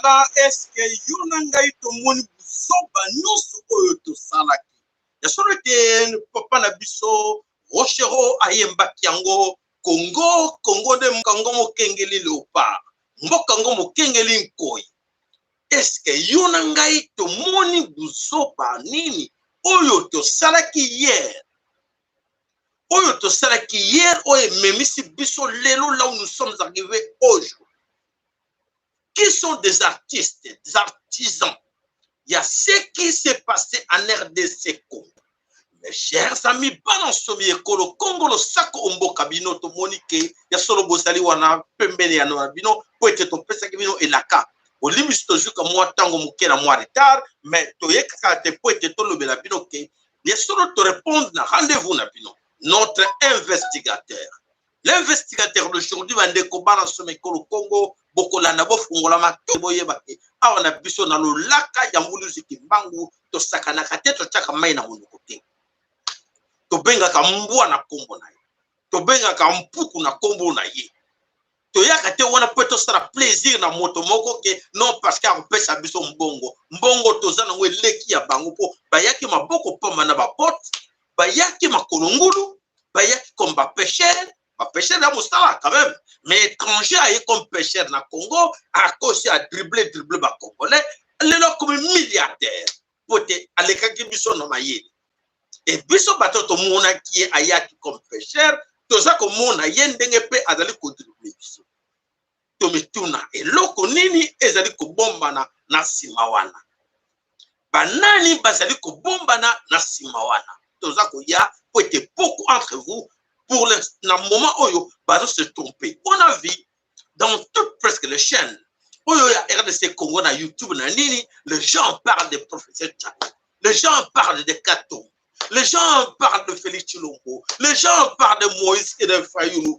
Tala, eske yo na ngai tomoni buzoba nyonso oyo tosalaki? Ya solo ete papa na biso Rochereau ayembaki yango: Congo, Congo nde mboka mokengeli léopard, mboka ngo mokengeli nkoi. Eske yo na ngai tomoni buzoba nini oyo tosalaki hier, oyo tosalaki hier, oyo ememisi biso lelo là où nous sommes arrivés aujourd'hui? Qui sont des artistes, des artisans? Il y a ce qui s'est passé en RDC Congo. Mes chers amis, bana nsomi ekolo Congo, losako omboka bino. Tomoni ke ya solo bozali wana pembeni ya na bino, po ete topesaki bino elaka. Bolimbisi, tozwika mwa ntango moke na mwa retard, mais toye kaka te po ete tolobela bino ke ya solo torépondre na rendez-vous na bino. Notre investigateur, l'investigateur d'aujourd'hui, bandeko bana nsomi ekolo Congo, bokolanda, bofungola mato, boyeba ke awa na biso na lolaka ya Mbuluzi Kimbangu, tosakanaka te, totiaka mai na monoko te. Tobengaka mbwa na nkombo na ye, tobengaka mpuku na nkombo na ye. Toyaka te wana mpo tosala plaisir na moto moko ke non, parce que akopesa biso mbongo. Mbongo toza nango eleki ya bango, mpo bayaki maboko pamba na babote, bayaki makolo ngulu, bayaki comme bapêcheur. Bapêcheur ya mosala quand même, mais étranger aye comme pêcheur na Congo, akosi, adribler, dribler bacongolais. Lelo akomi milliardaire po te alekaki biso na mayele. E biso bato tomonaki ye ayaki comme pêcheur, toza komona ye ndenge mpe azali kodribler biso. Tomituna eloko nini ezali kobombana na nsima wana, banani bazali kobombana na nsima wana. Toza koya po ete beaucoup entre vous, pour le, na moment oyo, bazo se tromper. On a vu dans toutes presque les chaînes oyo ya RDC Congo, na YouTube, na nini, les gens parlent de professeur Tchani, les gens parlent de Kato, les gens parlent de Félix Tshilombo, les gens parlent de Moïse et de Fayulu.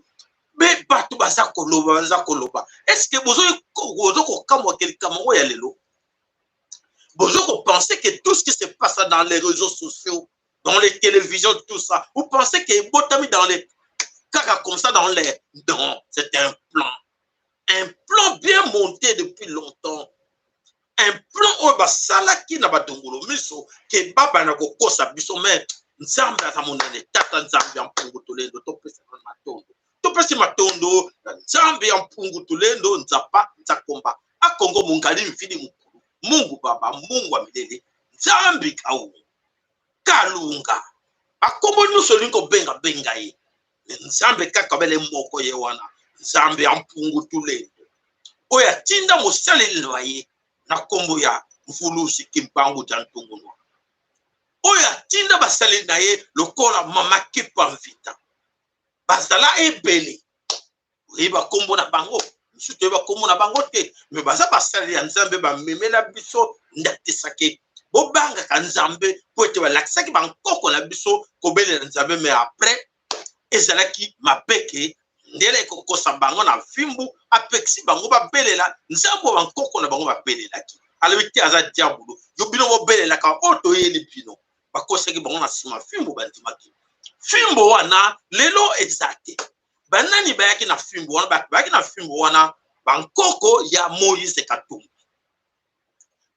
Me bato baza koloba, baza koloba. Est ce que bozo kokamwa ke likambo yango ya lelo, bozo kopenser que tout ce qui se passe dans les réseaux sociaux, dans les télévisions, tout ça, vous pensez que ebotami dans les kaka comme ça dans l'air? Non, c'est un plan, un plan bien monté depuis longtemps, un plan oyo basalaki na badongolo miso ke babanda kokosa biso. Me Nzambe aza monene, Tata Nzambe ya Mpungu Tolendo, topesa nano matondo. Topesi matondo na Nzambe ya Mpungu Tolendo, Nzapa Nzakomba, Akongo Mongali, Mfili Mokulu, Mungu Baba, Mungu ya milele, Nzambe Kaungu Kalunga. Bakombo nyonso olingi kobenga, benga ye, Nzambe kaka bele moko. Ye wana Nzambe ya Mpungu Tulendo, oyo atinda mosaleli na ye na nkombo ya Mvuluzi Kimbangu dia Ntungunwa, oyo atinda basaleli na ye lokola Mama Kipa Mvita. Bazala ebele, oyeba nkombo na bango, mosusu toyeba nkombo na bango te, me baza basaleli ya Nzambe. Bamemela biso ndatisaki bobangaka Nzambe, mpo ete balakisaki bankoko na biso kobelela Nzambe. Me après ezalaki mabeke ndele ekokosa bango na fimbu, apekisi bango babelela Nzambe oyo bankoko na bango babelelaki. Alobi te aza diabolo. Yo bino bobelelaka oyo toyeli bino. Bakosaki bango na nsima fimbu, bandimaki fimbo wana. Lelo eza te. Banani bayaki na fimbo wana? Bato bayaki na fimbo wana, bankoko ya Moïse Katumbi,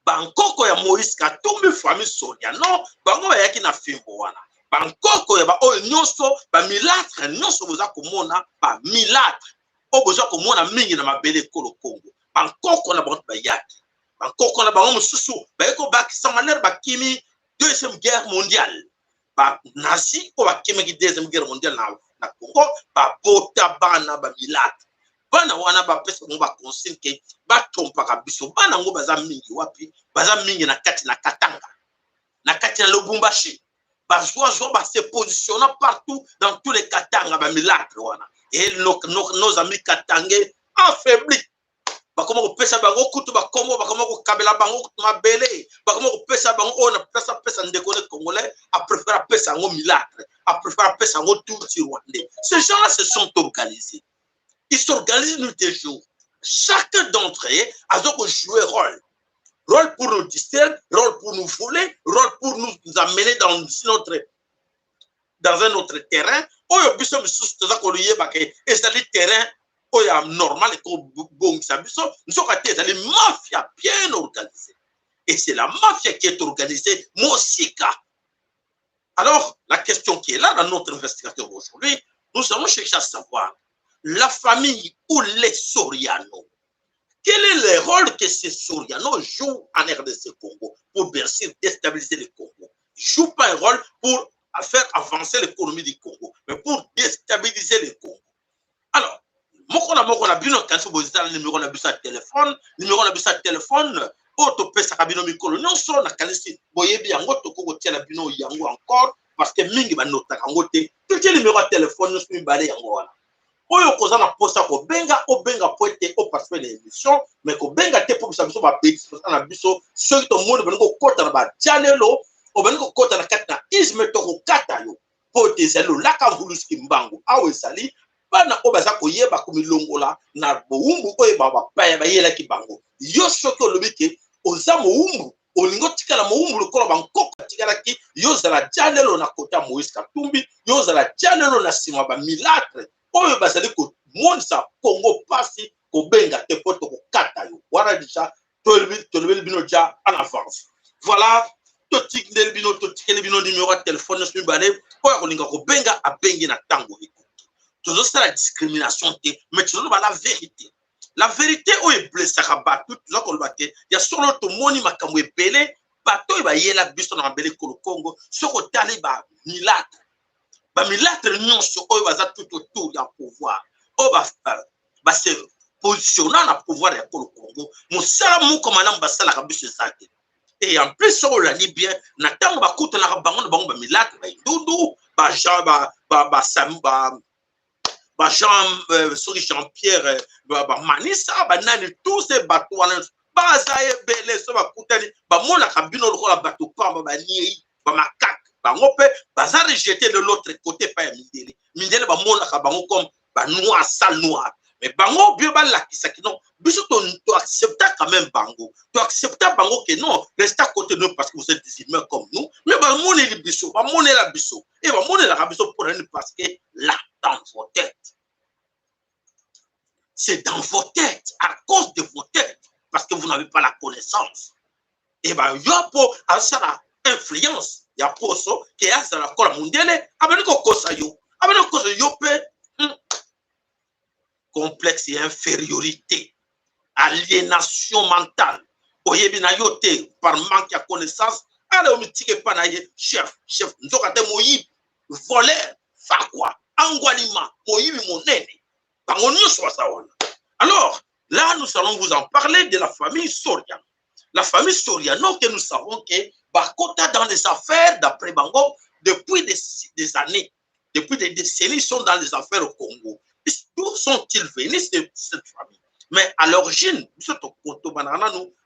bankoko ya Moïse Katumbi, famille Soriano, bango bayaki na fimbo wana. Bankoko ya baoyo nyonso, bamulâtres nyonso boza komona, bamulâtres oyo boza komona mingi na mabele ekolo Kongo, bankoko na bango bayaki. Bankoko na bango mosusu baye kobakisa malere bakimi Deuxième Guerre mondiale, banazi oyo bakimaki Deuxième Guerre mondiale na Congo, babota bana bamulâtres. Bana wana bapesa bango baconsigne ke batompaka biso. Bana yango baza mingi wapi? Baza mingi na kati na Katanga, na kati na Lubumbashi. Bazwazwa, base positionna partout dans tous les Katanga, bamulâtres wana. Et nos amis katangais affaiblis, bakoma kopesa bango kutu bakombo, bakoma kokabela bango kutu mabele, bakoma kopesa bango oyo na place apesa ndeko ne congolais, apréfère apesa yango mulâtre, apréfère apesa yango tutsi rwandais. Ces gens là se sont organisés, ils s'organisent nuit et jour. Chacun d'entre eux aza kojouer rôle, rôle pour nous distraire, rôle pour nous voler, rôle pour nous amener dans un autre terrain oyo biso misusu toza koyeba ke ezali terrain. oyo ya normal ekobongisa biso, nzoka te, ezali mafia bien organisée. Et c'est la mafia qui est organisée mosika. Alors, la question qui est là dans notre investigateur aujourd'hui, nous allons chercher à savoir la famille ou les Soriano. Quel est le rôle que ces Soriano jouent en RDC Congo pour bien sûr déstabiliser le Congo? Ils ne jouent pas un rôle pour faire avancer l'économie du Congo, mais pour déstabiliser le Congo. Alors, moko na moko na bino kanisi bozala numéro na biso ya telefone, numéro na biso ya telefone oyo topesaka bino mikolo nyonso. Nakanisi boyebi yango, tokoki kotiela bino yango encore parce que mingi banotaka yango te. Totie numéro ya telefone nyonso mibale yango wana. Oyo koza na mposa kobenga, obenga po ete oparticipe na émission, mais kobenga te mpo bisa biso babetisi na biso. Soki tomoni obandi kokɔta na badialelo, obandi kokɔta na kati na isme, tokokata yo, mpo ete ezali lolaka mvuluski mbangu. Awa ezali bana oyo baza koyeba komilongola na bowumbu oyo bapaya bayelaki bango. Yo soki olobi ke oza mowumbu, olingi otikala mowumbu lokola bankoko atikalaki, yo ozala dialelo na kota Moïse Katumbi, yo ozala dialelo na nsima bamilâtres oyo bazali komonisa Kongo mpasi, kobenga te mpo tokokata yo. Wana déjà tolobeli bino déjà en avance. Voilà, totikeli bino, totikeli bino numéro ya telefone nyonso mibale. Oyo akolinga kobenga, abengi na ntango ekoki. Tozosala discrimination te, mais tozoloba la vérité. La vérité oyo eblesaka bato, toza koloba te. Ya solo, tomoni makambo ebele. Bato oyo bayela biso na mabele ekolo Congo, soki otali bamilâtres, bamilâtres nyonso oyo baza tout autour ya pouvoir, oyo base positionna na pouvoir ya kolo Congo, mosala moko malamu basalaka biso eza te. Et en plus, soki olandi bien, na ntango bakutanaka bango na bango, bamilâtres, baindundu, bajean, ba Jean, soki Jean Pierre, bamanisa, banani, tous ces bato wana baza ebele, so bakutani, bamonaka bino lokola bato pamba, baniei, bamakake. Bango mpe baza rejeté de l'autre côté epai ya mindele. Mindele bamonaka bango comme banoir, sale noir, mais bango bio balakisaki non, biso toaccepta quand même bango, toaccepta bango ke non, reste à côté de nous parce que vous êtes des humains comme nous. Mais bamoneli biso, bamonela biso e bamonelaka biso mpona nini? Parce que là, dans vos têtes, c'est dans vos têtes, à cause de vos têtes, parce que vous n'avez pas la connaissance. E bayo mpo asala influence ya poso ke azala kola mondele, abandi kokosa yo, abandi kokosa yo mpe complexe ya infériorité, aliénation mentale, oyebi na yo te, par manque ya connaissance. Ale omitiki epa na ye chef, chef, nzoka te moyibi, voleur, fakwa, angwalima, moyibi monene. Bango nyonso baza wana. Alors là, nous allons vous en parler de la famille Soriano. La famille Soriano que nous savons que bakota dans les affaires, d'après bango, depuis des années, depuis des décennies, sont dans les affaires au Congo. D'où sont-ils venus, cette famille? Mais à l'origine,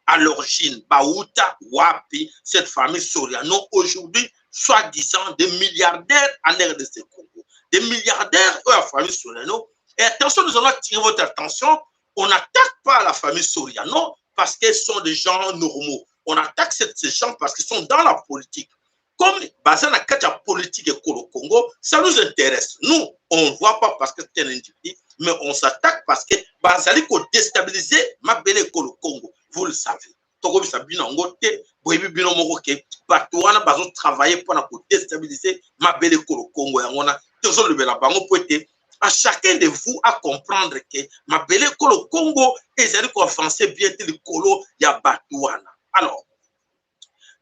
à l'origine, bauta wapi, cette famille Soriano, aujourd'hui, soi-disant des milliardaires en RDC Congo? Des milliardaires, la famille Soriano. Et attention, nous allons attirer votre attention, on n'attaque pas la famille Soriano parce qu'elles sont des gens normaux. On attaque ces gens parce qu'ils sont dans la politique. Comme baza na kati ya politique ekolo Congo, ça nous intéresse. Nous, on ne voit pas parce que c'est un individu, mais on s'attaque parce que bazali kodéstabiliser mabele ekolo Congo. Vous le savez, tokobisa bino yango te, boyebi bino moko ke bato wana bazotravaille mpona kodéstabiliser mabele ekolo Congo. Yango wana tozolobela bango mpo ete à chacun de vous à comprendre que mabele ekolo Congo ezali koavance bien te likolo ya bato wana. Alors,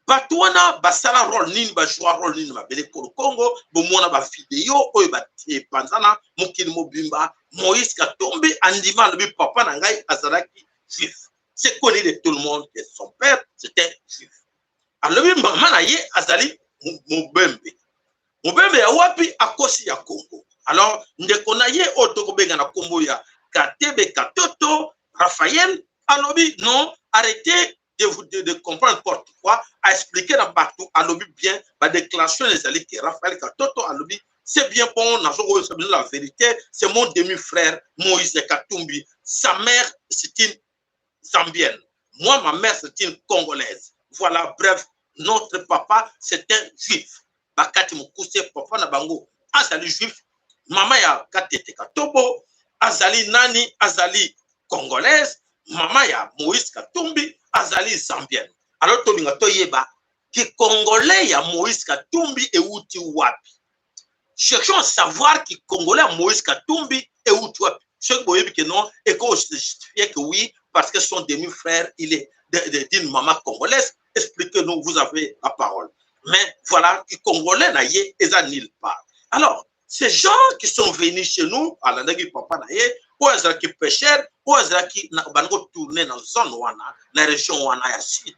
bato wana basala rôle nini, bajouer rôle nini mabele ekolo Congo? Bomona bavideo oyo epanzana mokili mobimba. Moïse Katumbi andima, alobi papa na ngai azalaki juif. C'est connu de tout le monde que son père, c'était juif. Alobi mama na ye azali mobembe. Mobembe ya wapi? Akosi, ya Congo. Alors, ndeko na ye oyo tokobenga na nkombo ya Katebe Katoto Raphaël alobi non, arrêtez de comprendre n'importe quoi. Aexpliquer na bato, alobi bien, badéclaration ezali ke Raphaël Katoto alobi: c'est bien bon, nazokoyebisa bino la vérité, c'est mon demi-frère Moïse Katumbi. Sa mère, c'est une Zambienne, moi, ma mère, c'est une Congolaise. Voilà, bref, notre papa, c'est un juif. Bakati mokuse, papa na bango azali juif. Mama ya Katete Katobo Azali nani? Azali congolaise. Mama ya Moïse Katumbi azali zambienne. Alors tolinga toyeba ki congolais ya Moïse Katumbi euti wapi. Cherchons à savoir ki congolais ya Moïse Katumbi euti wapi. Soki boyebi ke non, eko justifier que oui, parce que son demi-frère, il est d'une maman congolaise, expliquez-nous, vous avez la parole. Mais voilà, ki congolais na ye eza nulle part. Alors ces gens qui sont venus chez nous, alandaki papa na ye oyo azalaki pêcheur, oyo azalaki bandi kotourne na zone wana, na région wana ya sud,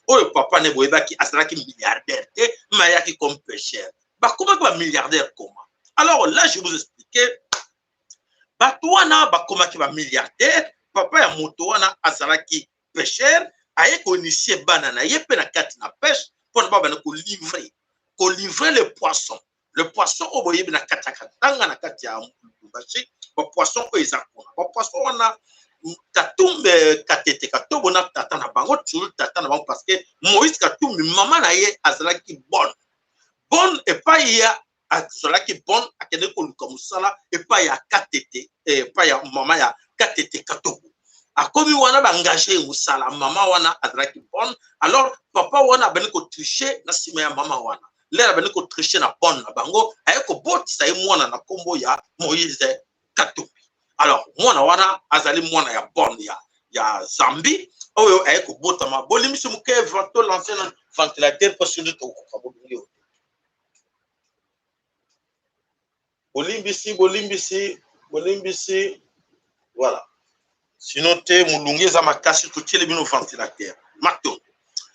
oyo papa ne boyebaki azalaki milliardaire te, mais ayaki comme pêcheur. Bakomaki bamilliardaire comment? Alors là, je vous expliquer, bato wana bakomaki bamilliardaire. Papa ya moto wana azalaki pêcheur, aye koinitier bana na ye mpe na kati na pêche, mpona babanda kolivrer le poisson. Le poisson oyo boyebi na kati ya Katanga, na kati ya Lubumbashi, bapoisson oyo eza kuna, bapoisson wana, Katumbi, Katete Katobo na tata na bango, toujours tata na bango, parce que Moïse Katumbi, mama na ye azalaki bonne. Bonne epai ya azalaki bonne, akendeki koluka mosala epai ya Katete, epai ya mama ya Katete Katobo. Akomi wana, baengage ye mosala. Mama wana azalaki bonne. Alors papa wana abandi kotriche na nsima ya mama wana. Lere abandi kotriche na bonne na bango, aye kobotisa ye mwana na nkombo ya Moïse Katumbi. Alors mwana wana azali mwana ya bonne ya Zambie oyo aye kobotama. Bolimbisi moke, tolance na ventilateur mpo soki tokokoka bolungi oyo. Bolimbisi, bolimbisi, bolimbisi. Voilà, sinon te molungi eza makasi, totiele bino ventilateur. Matondo.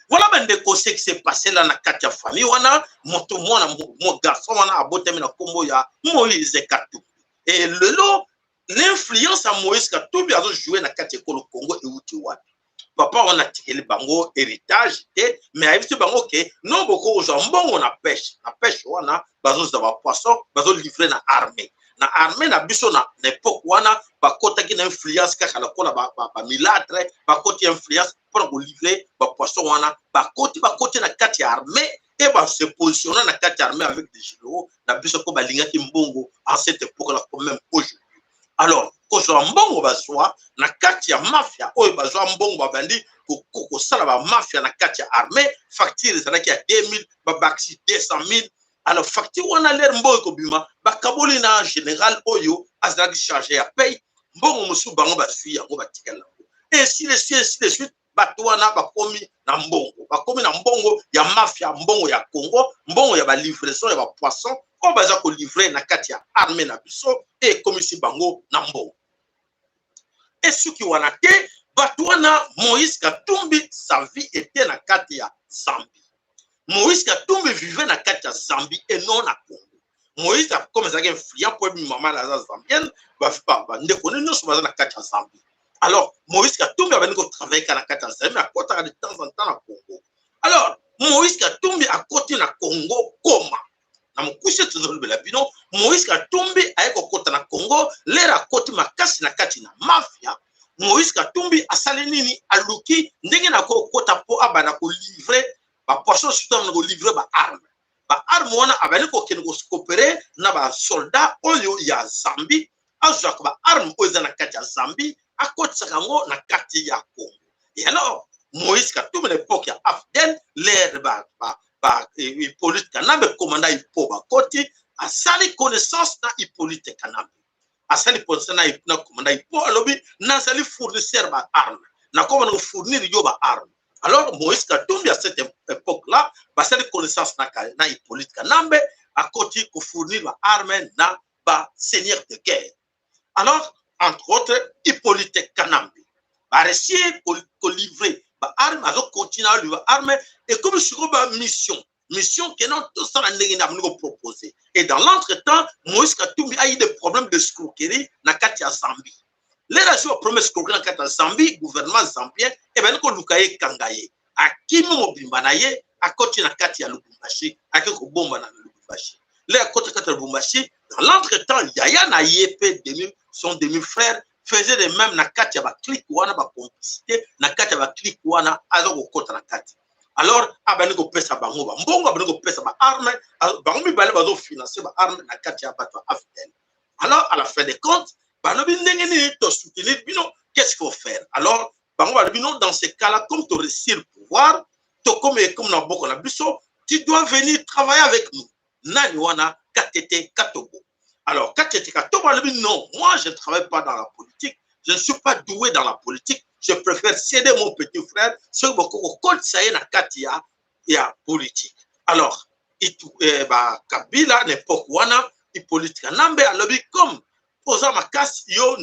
Voilà bandeko, ce qui s'est passé là na kati ya famille wana. Moto mwana mo garçon wana abotami na nkombo ya Moïse Katumbi. Et lelo, l'influence ya Moïse Katumbi azojoue na kati ya ekolo Congo euti wapi? Papa wana atikeli bango héritage te, mais ayebisi bango ke non, boko kozwa mbongo na pêche. Na pêche wana bazozwa bapoisson, bazolivre na armée, na armée na biso. Na époque wana bakotaki na influence kaka lokola bamilâtre, bakoti influence mpona kolivre bapoisson wana. Bakoti na kati ya armée e base positionne na kati ya armée avec des généraux na biso, mpo balingaki mbongo en cette époque là comme même aujourd'hui. Alors kozwa mbongo bazwa na kati ya mafia oyo, bazwa mbongo, babandi kosala bamafia na kati ya armée. Facture ezalaki ya 2000, babakisi 200 000. Alors facture wana, lere mbongo ekobima, bakaboli na général oyo azalaki chargé ya paye. Mbongo mosusu bango bazwi yango, batikali yango, ainsi de suite, ainsi de suite. Bato wana bakomi na mbongo, bakomi na mbongo ya mafia, mbongo ya Congo, mbongo ya balivraison ya bapoisson oyo baza kolivre na kati ya armée na biso. E ekomisi bango na mbongo. Esuki wana te. Bato wana, Moïse Katumbi, sa vie était na kati ya Zambie. Moïse Katumbi vivait na kati ya Zambie et non na Congo. Moïse, comme ezalaki influent, po ebi mama aza zambienne, bandeko ne nyonso baza na kati ya Zambie. Alors Moïse Katumbi abandi kotravaille kaka na kati ya Zambie, akɔtaka de temps en temps na Congo. Alors Moïse Katumbi akɔti na Congo koma na mokuse tozolobela bino. Moïse Katumbi aye kokɔta na Congo. Lere akɔti makasi na kati na mafia, Moïse Katumbi asali nini? Aluki ndenge na kokɔta mpo abanda kolivre bapoisson, surtout abanda kolivre baarme. Baarme wana, abandi kokende kocoopérer na basoldat oyo ya Zambie. Azwaka baarme oyo eza na kati ya Zambie, akotisaka yango na kati ya Congo. Et alors Moïse Katumbi, na époque ya AFDL, lere ba Hippolyte Kanambe, commandant Hippo, bakoti, asali connaissance na Hippolyte Kanambe, asali connaissance na commandant Hippo. Alobi: "Nazali fournisseur baarme, nakoma na kofournir yo baarme." Alors Moïse Katumbi, à cette époque là, basali connaissance na Hippolyte Kanambe, akoti kofournir baarme na baseigneur de guerre. Alors, entre autres, Hippolyte Kanambe baréussir kolivre baarme, azokontinue alivre baarme. Ekomi sikoyo bamission, mission kena tosala ndenge nde abandi kopropose. Et dans l'entretemps, Moïse Katumbi a eu des problèmes de escroquerie na kati ya Zambie. Lere azwi baproblème escroquerie na kati ya Zambie, gouvernement zambien ebandi koluka ye, ekanga ye. Akimi mobimba na ye, akoti na kati ya Lubumbashi, ake kobomba na Lubumbashi. Lere akoti kati ya Lubumbashi, dans l'entretemps, yaya na ye mpe, demi, son demi frère, faisait de même na kati ya baclique wana, bacomplicité na kati ya baclique wana, aza kokɔta na kati. Alors abandi kopesa bango bambongo, abandi kopesa baarme. Bango mibale bazofinance baarme na kati ya bato ya AFDL. Alors, à la fin des comptes, Balobi ndenge nini tosoutenir bino? Qu'est-ce qu'il faut faire? Alors bango balobi non, dans ce cas là, comme toréussir le pouvoir, tokomi ekomi na maboko na biso, tu dois venir travailler avec nous. Nani wana? Katete Katobo. Alors Katete Katobo alobi non, moi je ne travaille pas dans la politique, je ne suis pas doué dans la politique, je préfère céder mon petit frère soki bokoki kokotisa ye na kati ya politique. Alors ba Kabila na époque wana, Hippolyte Kanambe, alobi comme oza makasi yo,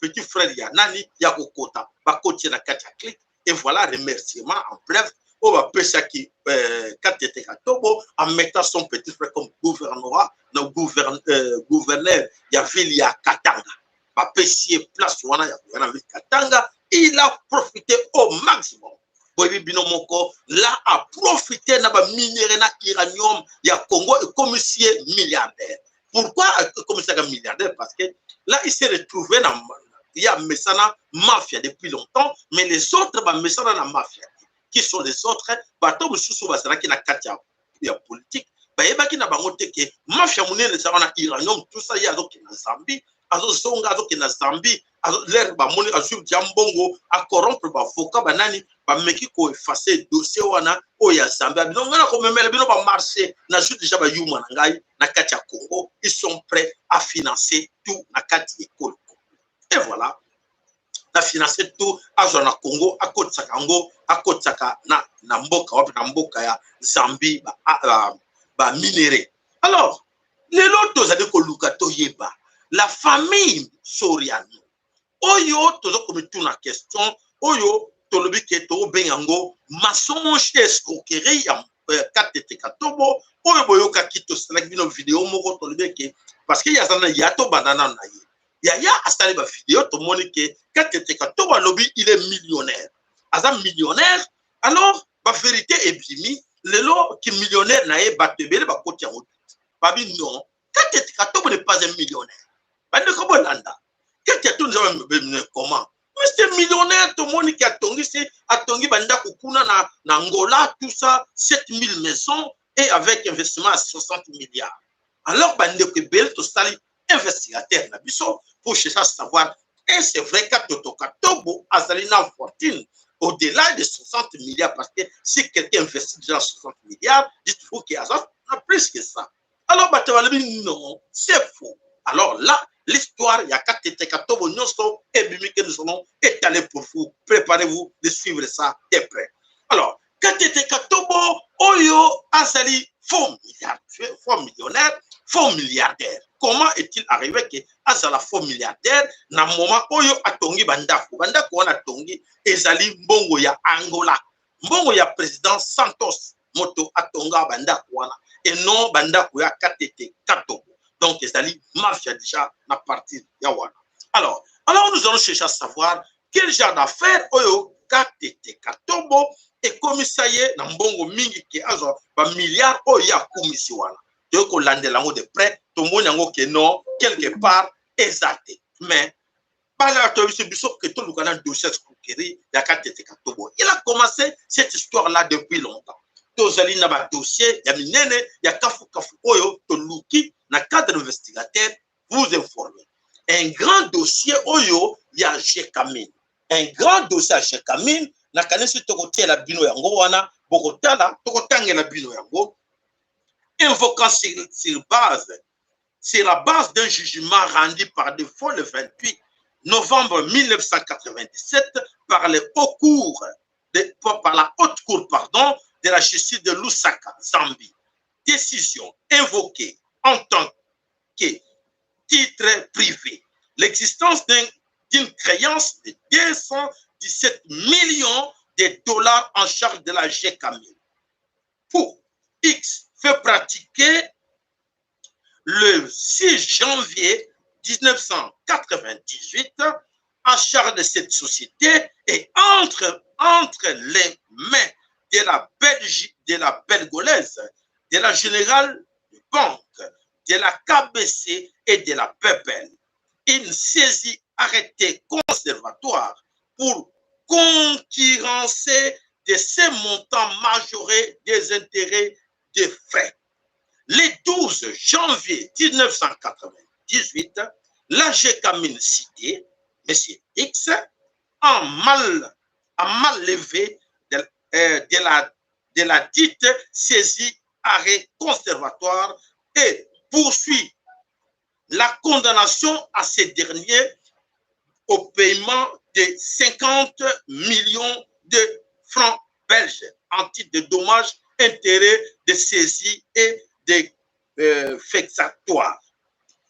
petit frère ya nani ya kokota, bakoti ye na kati ya clique. Et voilà, remerciement en bref oyo bapesaki Katete Katobo en mettant son petit frère comme gouvernorat na gouverneur ya ville ya Katanga. Bapesi ye place wana ya gouverneur ville Katanga. Il a profité au maximum. Boyebi bino moko, là a profité na baminerais na uranium ya Congo, ekomisi ye milliardaire. Pourquoi ekomisaka milliardaire? Parce que là il s'est retrouvé na ya mesana mafia depuis longtemps, mais les autres bamesana na mafia. Qui sont les autres? Bato mosusu bazalaki na kati ya politique, bayebaki na bango te ke mafia monene eza wana, uranium, tout ça. Ye azokende na Zambie, azozonga, azokende na Zambie. L'heure bamoni azwi dia mbongo, acorrompre baavocat, banani, bameki koeffacer dossier wana oyo ya Zambie. Bino ngai na komemela bino bamarché, nazwi déjà bayuma na ngai na kati ya Congo, ils sont prêts à financer tout na kati ya ekolo. Et voilà, na financer tout, azwa na Congo, akotisaka yango, akotisaka na mboka wapi? Na mboka ya Zambie, baminerais. Alors lelo tozali koluka toyeba la famille Soriano oyo toza komituna question oyo tolobi ke tokobenga yango mensonge, escroquerie ya Katete Katobo oyo boyokaki. Tosalaki bino video moko, tolobi ke parce que ye aza na ya, tobanda nano na ye. Yaya asali bavideo, tomoni ke Katete Katobo alobi il est millionnaire, aza millionnaire. Alors bavérité ebimi lelo ki millionnaire na ye, bato ebele bakoti yango, babi non, Katete Katobo n'est pas un millionnaire. Bandeko bolanda, Kete atonzi comment Mister millionnaire? Tomoni ke atongisi, atongi bandako kuna na Angola, tout ça, 7000 maisons et avec investissement à 60 milliards. Alors bandeko ebele, tosali investigateur na biso pour chercher à savoir est c'est vrai Katete Katobo azali na fortune au-delà de 60 milliards? Parce que si quelqu'un investit déjà 60 milliards, dites-vous qu'il y a plus que ça. Alors bato balobi non, c'est faux. Alors là, l'histoire ya Katete Katobo nyonso ebimi que nous allons étaler pour vous. Préparez-vous de suivre ça de près. Alors Katete Katobo oyo azali faux milliard, faux millionnaire, faux milliardaire, comment est-il arrivé que azala faux milliardaire na moment oyo atongi bandako? Bandako wana atongi ezali mbongo ya Angola, mbongo ya président Santos moto atonga bandako wana et non bandako ya Katete Katobo. Donc ezali mafia déjà na partir ya wana. Alors nous allons chercher à savoir quel genre d'affaire oyo Katete Katobo ekomisa ye na mbongo mingi ke azwa bamilliard oyo ye akumisi wana. Toyei kolandela yango de près, tomoni yango ke non, quelque part eza te. Mais bana toyebisi biso ke toluka na dossier escroquerie ya Katete Katobo. Il a commencé cette histoire là depuis longtemps. Tozali na badossier ya minene ya kafukafu oyo toluki na cadre investigateur vous informer. Un grand dossier oyo ya Gécamines, un grand dossier ya Gécamines, nakanisi tokotiela bino yango wana, bokotala, tokotangela bino yango. Invoquant sur la base d'un jugement rendu par défaut le 28 novembre 1997 par la haute cour, pardon, de la justice de Lusaka, Zambie. Décision invoquée en tant que titre privé. L'existence d'une créance de 217 millions de dollars en charge de la Gécamines. Pour X fait pratiquer le 6 janvier 1998 en charge de cette société et entre les mains de la Belgique, de la Belgolaise, de la Générale de Banque, de la KBC et de la PEPL. Une saisie arrêtée conservatoire pour concurrencer de ces montants majorés des intérêts des frais. Le 12 janvier 1998, La Gécamine cité, M. X, en mal, a mal levé de la dite saisie arrêt conservatoire et poursuit la condamnation à ces derniers au paiement de 50 millions de francs belges en titre de dommages, intérêts, de saisie et de vexatoires.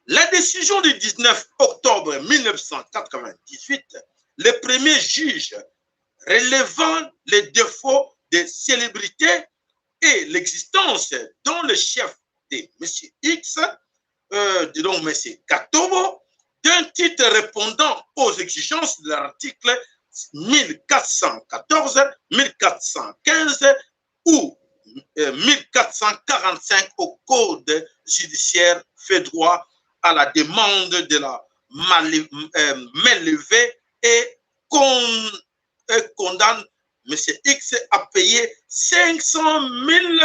La décision du 19 octobre 1998, le premier juge relevant les défauts de célébrité et l'existence dont le chef de M. X, donc M. Katobo, d'un titre répondant aux exigences de l'article 1414, 1415 ou 1445 au Code judiciaire fait droit à la demande de la main levée et condamne M. X à payer 500 000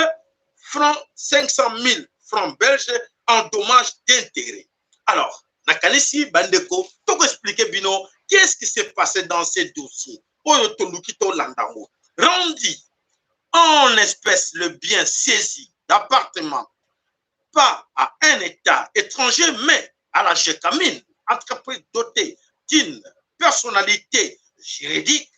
francs, 500 000 francs belges en dommages d'intérêt. Alors, nakanisi bandeko, toko expliquer bino qu'est-ce qui s'est passé dans ces dossiers. Oyo toluki tolanda yango. Rendu en espèce le bien saisi d'appartement pas à un État étranger, mais à la GECAMINE, entreprise dotée d'une personnalité juridique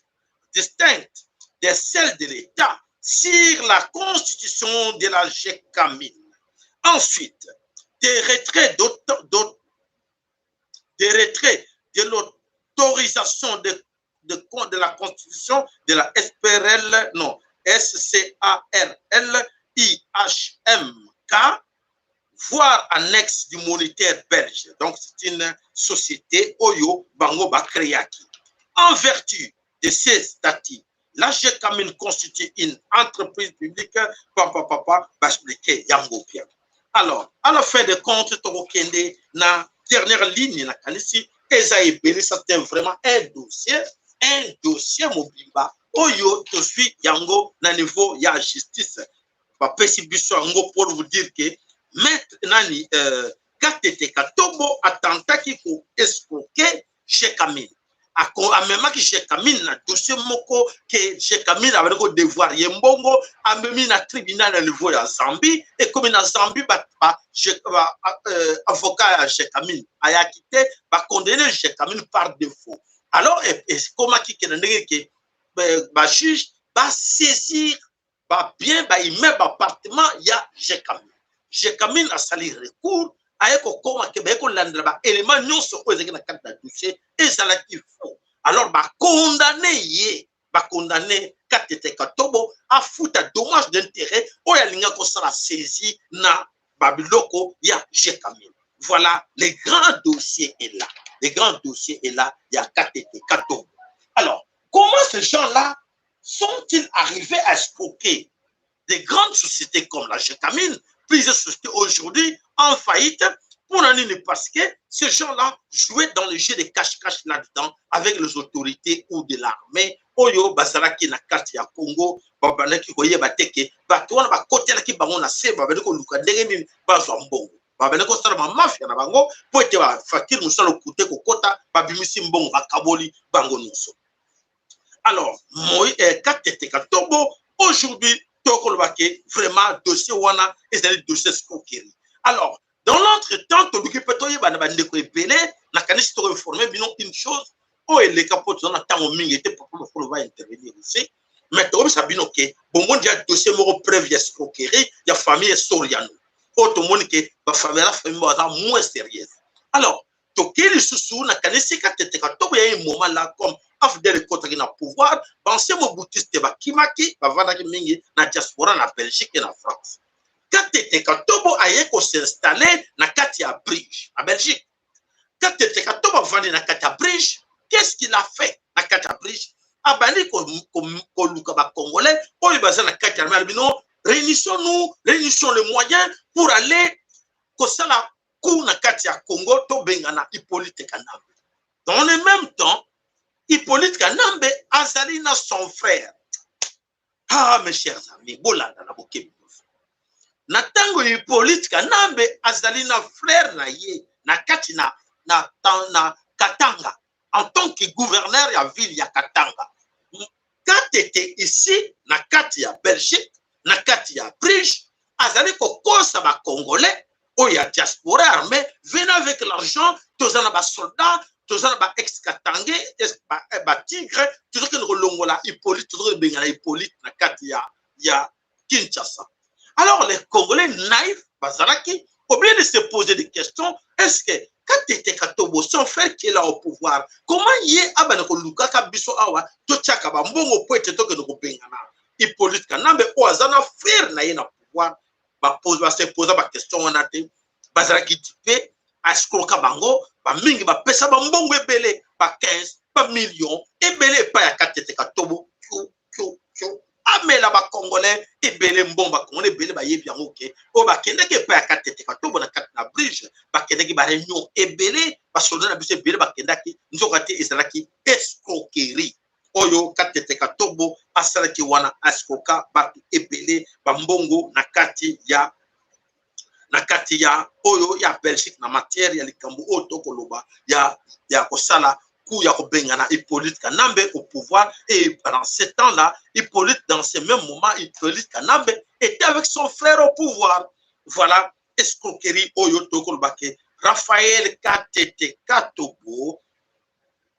distincte de celle de l'État sur la constitution de la GECAMINE. Ensuite, des retraits de l'autorisation de la constitution de la SPRL, non, SCARL IHMK, voire annexe du moniteur belge. Donc, c'est une société oyo bango bakreaki. En vertu de ces statuts, la GECAMINE constitue une entreprise publique, papa, papa, va expliquer yango bien. Alors, à la fin de compte, tokokende na dernière ligne na kanisi eza ebele. Ça, c'est vraiment un dossier mobimba oyo tozwi yango na niveau ya justice, bapesi biso yango pour vous dire que maître nani Katete Katobo atentaki koescroquer Gécamine, amemaki Gécamine na dossier moko ke Gécamine abandi kodevoir ye mbongo. Amemi na tribunal na niveau ya Zambie. Ekomi na Zambie, avocat ya Gécamine ayaki te, bacondamner Gécamine par défaut. Alors ekomaki ke na ndenge ke bajuge basaisir babien, baimmeuble, baappartement ya Gécamine. Gécamine asali recours, aye kokoma ke baye kolandela baélément nyonso oyo ezalaki na kati na dossier ezalaki faux. Alors bacondamner ye, bacondamner Katete Katobo afuta dommage d'intérêt oyo alingaki kosala saisie na babiloko ya Gécamine. Voilà, le grand dossier est là, le grand dossier est là ya Katete Katobo. Alors, comment ces gens-là sont-ils arrivés à escroquer des grandes sociétés comme la Gécamine, plusieurs sociétés aujourd'hui en faillite? Pour nini? Parce que ces gens-là jouaient dans le jeu de cache-cache là-dedans avec les autorités ou de l'armée oyo bazalaki na kati ya Congo. Babandaki koyeba te ke bato wana bakotelaki bango na se, babandi koluka ndenge nini bazwa mbongo, babandi kosala bamafia na bango mpo ete bafacture mosala okute kokota, babimisi mbongo, bakaboli bango nyonso. Alors moi Katete Katobo aujourd'hui, tokoloba ke vraiment dossier wana ezali dossier escroquerie. Alors, dans l'entretemps, toluki mpe toyeba na bandeko ebele. Nakanisi tokoinformer bino une chose oyo eleka mpo toza na ntango mingi te. Papa Mokolo va intervenir ici, mais tokobisa bino ke bomoni ya dossier moko, preuve ya escroquerie ya famille Soriano oyo tomoni ke bafamille na famille baza moins sérieuse. Alors tokei lisusu, nakanisi Katete Katobo ya moment là, comme AFDL ekɔtaki na pouvoir, baancien mobutiste bakimaki, bavandaki mingi na diaspora, na Belgique et na France. Katete Katobo aye kos'installer na kati ya Bruges, na Belgique. Katete Katobo avandi na kati ya Bruges. Qu'est-ce qu'il a fait na kati ya Bruges? Abandi koluka bacongolais oyo baza na kati ya armée. Bino, réunissons-nous, réunissons les moyens pour aller kosala coup na kati ya Congo, tobengana Hippolyte Kanambe. Dans le même temps, Hippolyte Kanambe azali na son frère. Ah, mes chers amis, bolanda na bokebi nyonso. Na ntango Hippolyte Kanambe azali na frère na ye na kati na na Katanga en tant que gouverneur ya ville ya Katanga. Katete ici na kati ya Belgique, na kati ya Bruges, azali kokosa bacongolais oyo ya diaspora armée: venez avec l'argent, toza na basoldat, toza na baex katangais, batigre, tozokende kolongola Hippolyte, tozokobengana Hippolyte na kati ya Kinshasa. Alors les Congolais naïfs bazalaki obligés de se poser des questions: est-ce que Katete Katobo, son frère qui est là au pouvoir, comment ye abana kolukaka biso awa totiaka bambongo po ete tokende kobengana Hippolyte Kanambe oyo aza na frère na ye na pouvoir? Base posa baquestion wana te. Bazalaki dupés, aescroka bango. Bamingi bapesa bambongo ebele, ba 15 bamillion ebele epai ya Katete Katobo. Kyu kyu kyu, amela bacongolais ebele mbongo. Bacongolais ebele bayebi yango ke oyo bakendaki epai ya Katete Katobo na kati na Bruges, bakendaki baréunion ebele, basoldat na biso ebele bakendaki, nzoka te ezalaki escroquerie oyo Katete Katobo asalaki wana. Escroka bato ebele bambongo na kati ya oyo ya Belgique na matière ya likambo oyo tokoloba ya kosala coup ya kobengana Hippolyte Kanambe au pouvoir. Et pendant ce temps-là, Hippolyte, dans ce même moment, Hippolyte Kanambe était avec son frère au pouvoir. Voilà escroquerie oyo tokoloba ke Raphaël Katete Katobo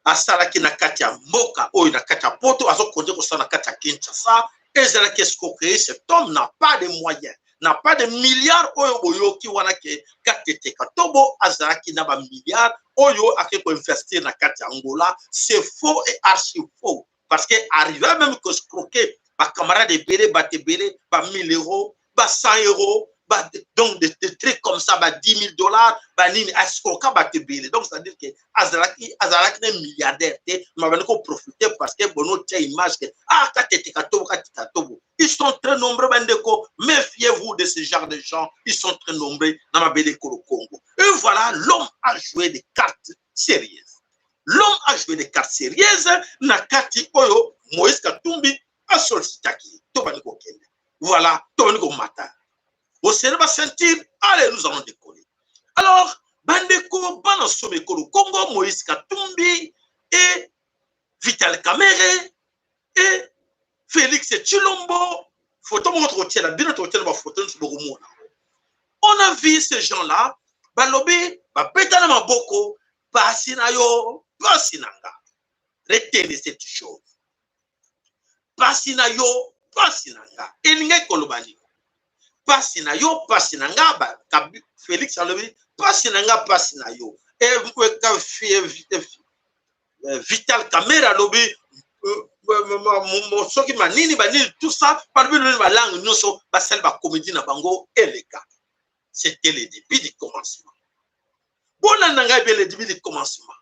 asalaki na kati ya mboka oyo, na kati ya Poto, azokonde kosala na kati ya Kinshasa. Ezalaki escroquerie. Cet homme n'a pas de moyens, n'a pas de milliards oyo boyoki wana ke Katete Katobo azalaki na bamilliard oyo ake koinvestir na kati ya Angola. C'est faux et archi faux, parce que arrivé même koescroquer bacamarade ebele, bato ebele, ba 1000 euros, ba 100 euros, ba, donc des trucs comme ça, ba 10 000 dollars, banini, escroka bato ebele. Donc c'est à dire que azalaki na milliardaire te, ma bandi koprofiter parce que bono tia image ke ah, Katete Katobo, Katete Katobo. Ils sont très nombreux, bandeko, méfiez-vous de ce genre de gens, ils sont très nombreux na mabele ekolo Congo. Et voilà, l'homme a joué des cartes sérieuses, l'homme a joué des cartes sérieuses na kati oyo Moïse Katumbi asollicitaki. Tobandi kokende, voilà, tobandi komata, boserrer baceinture, allez, nous allons décoller. Alors bandeko bana somo ekolo Congo, Moïse Katumbi et Vital Kamerhe et Félix Tshilombo, photo moko tokotiela bino, tokotiela bafoto nyonso bokomona. On a vu ces gens là balobi, babeta na maboko, pasi na yo, pasi na nga. Retenez cette chose: pasi na yo, pasi na nga. Elingaki koloba nini, pasi na yo, pasi na nga? Félix alobi pasi na nga, pasi na yo. Vital Kamerhe alobi soki manini banini, tout ça, balobi loni balangue nyonso, basali bacomédie na bango eleka. C'était le début du commencement. Bolanda ngai bien, le début du commencement.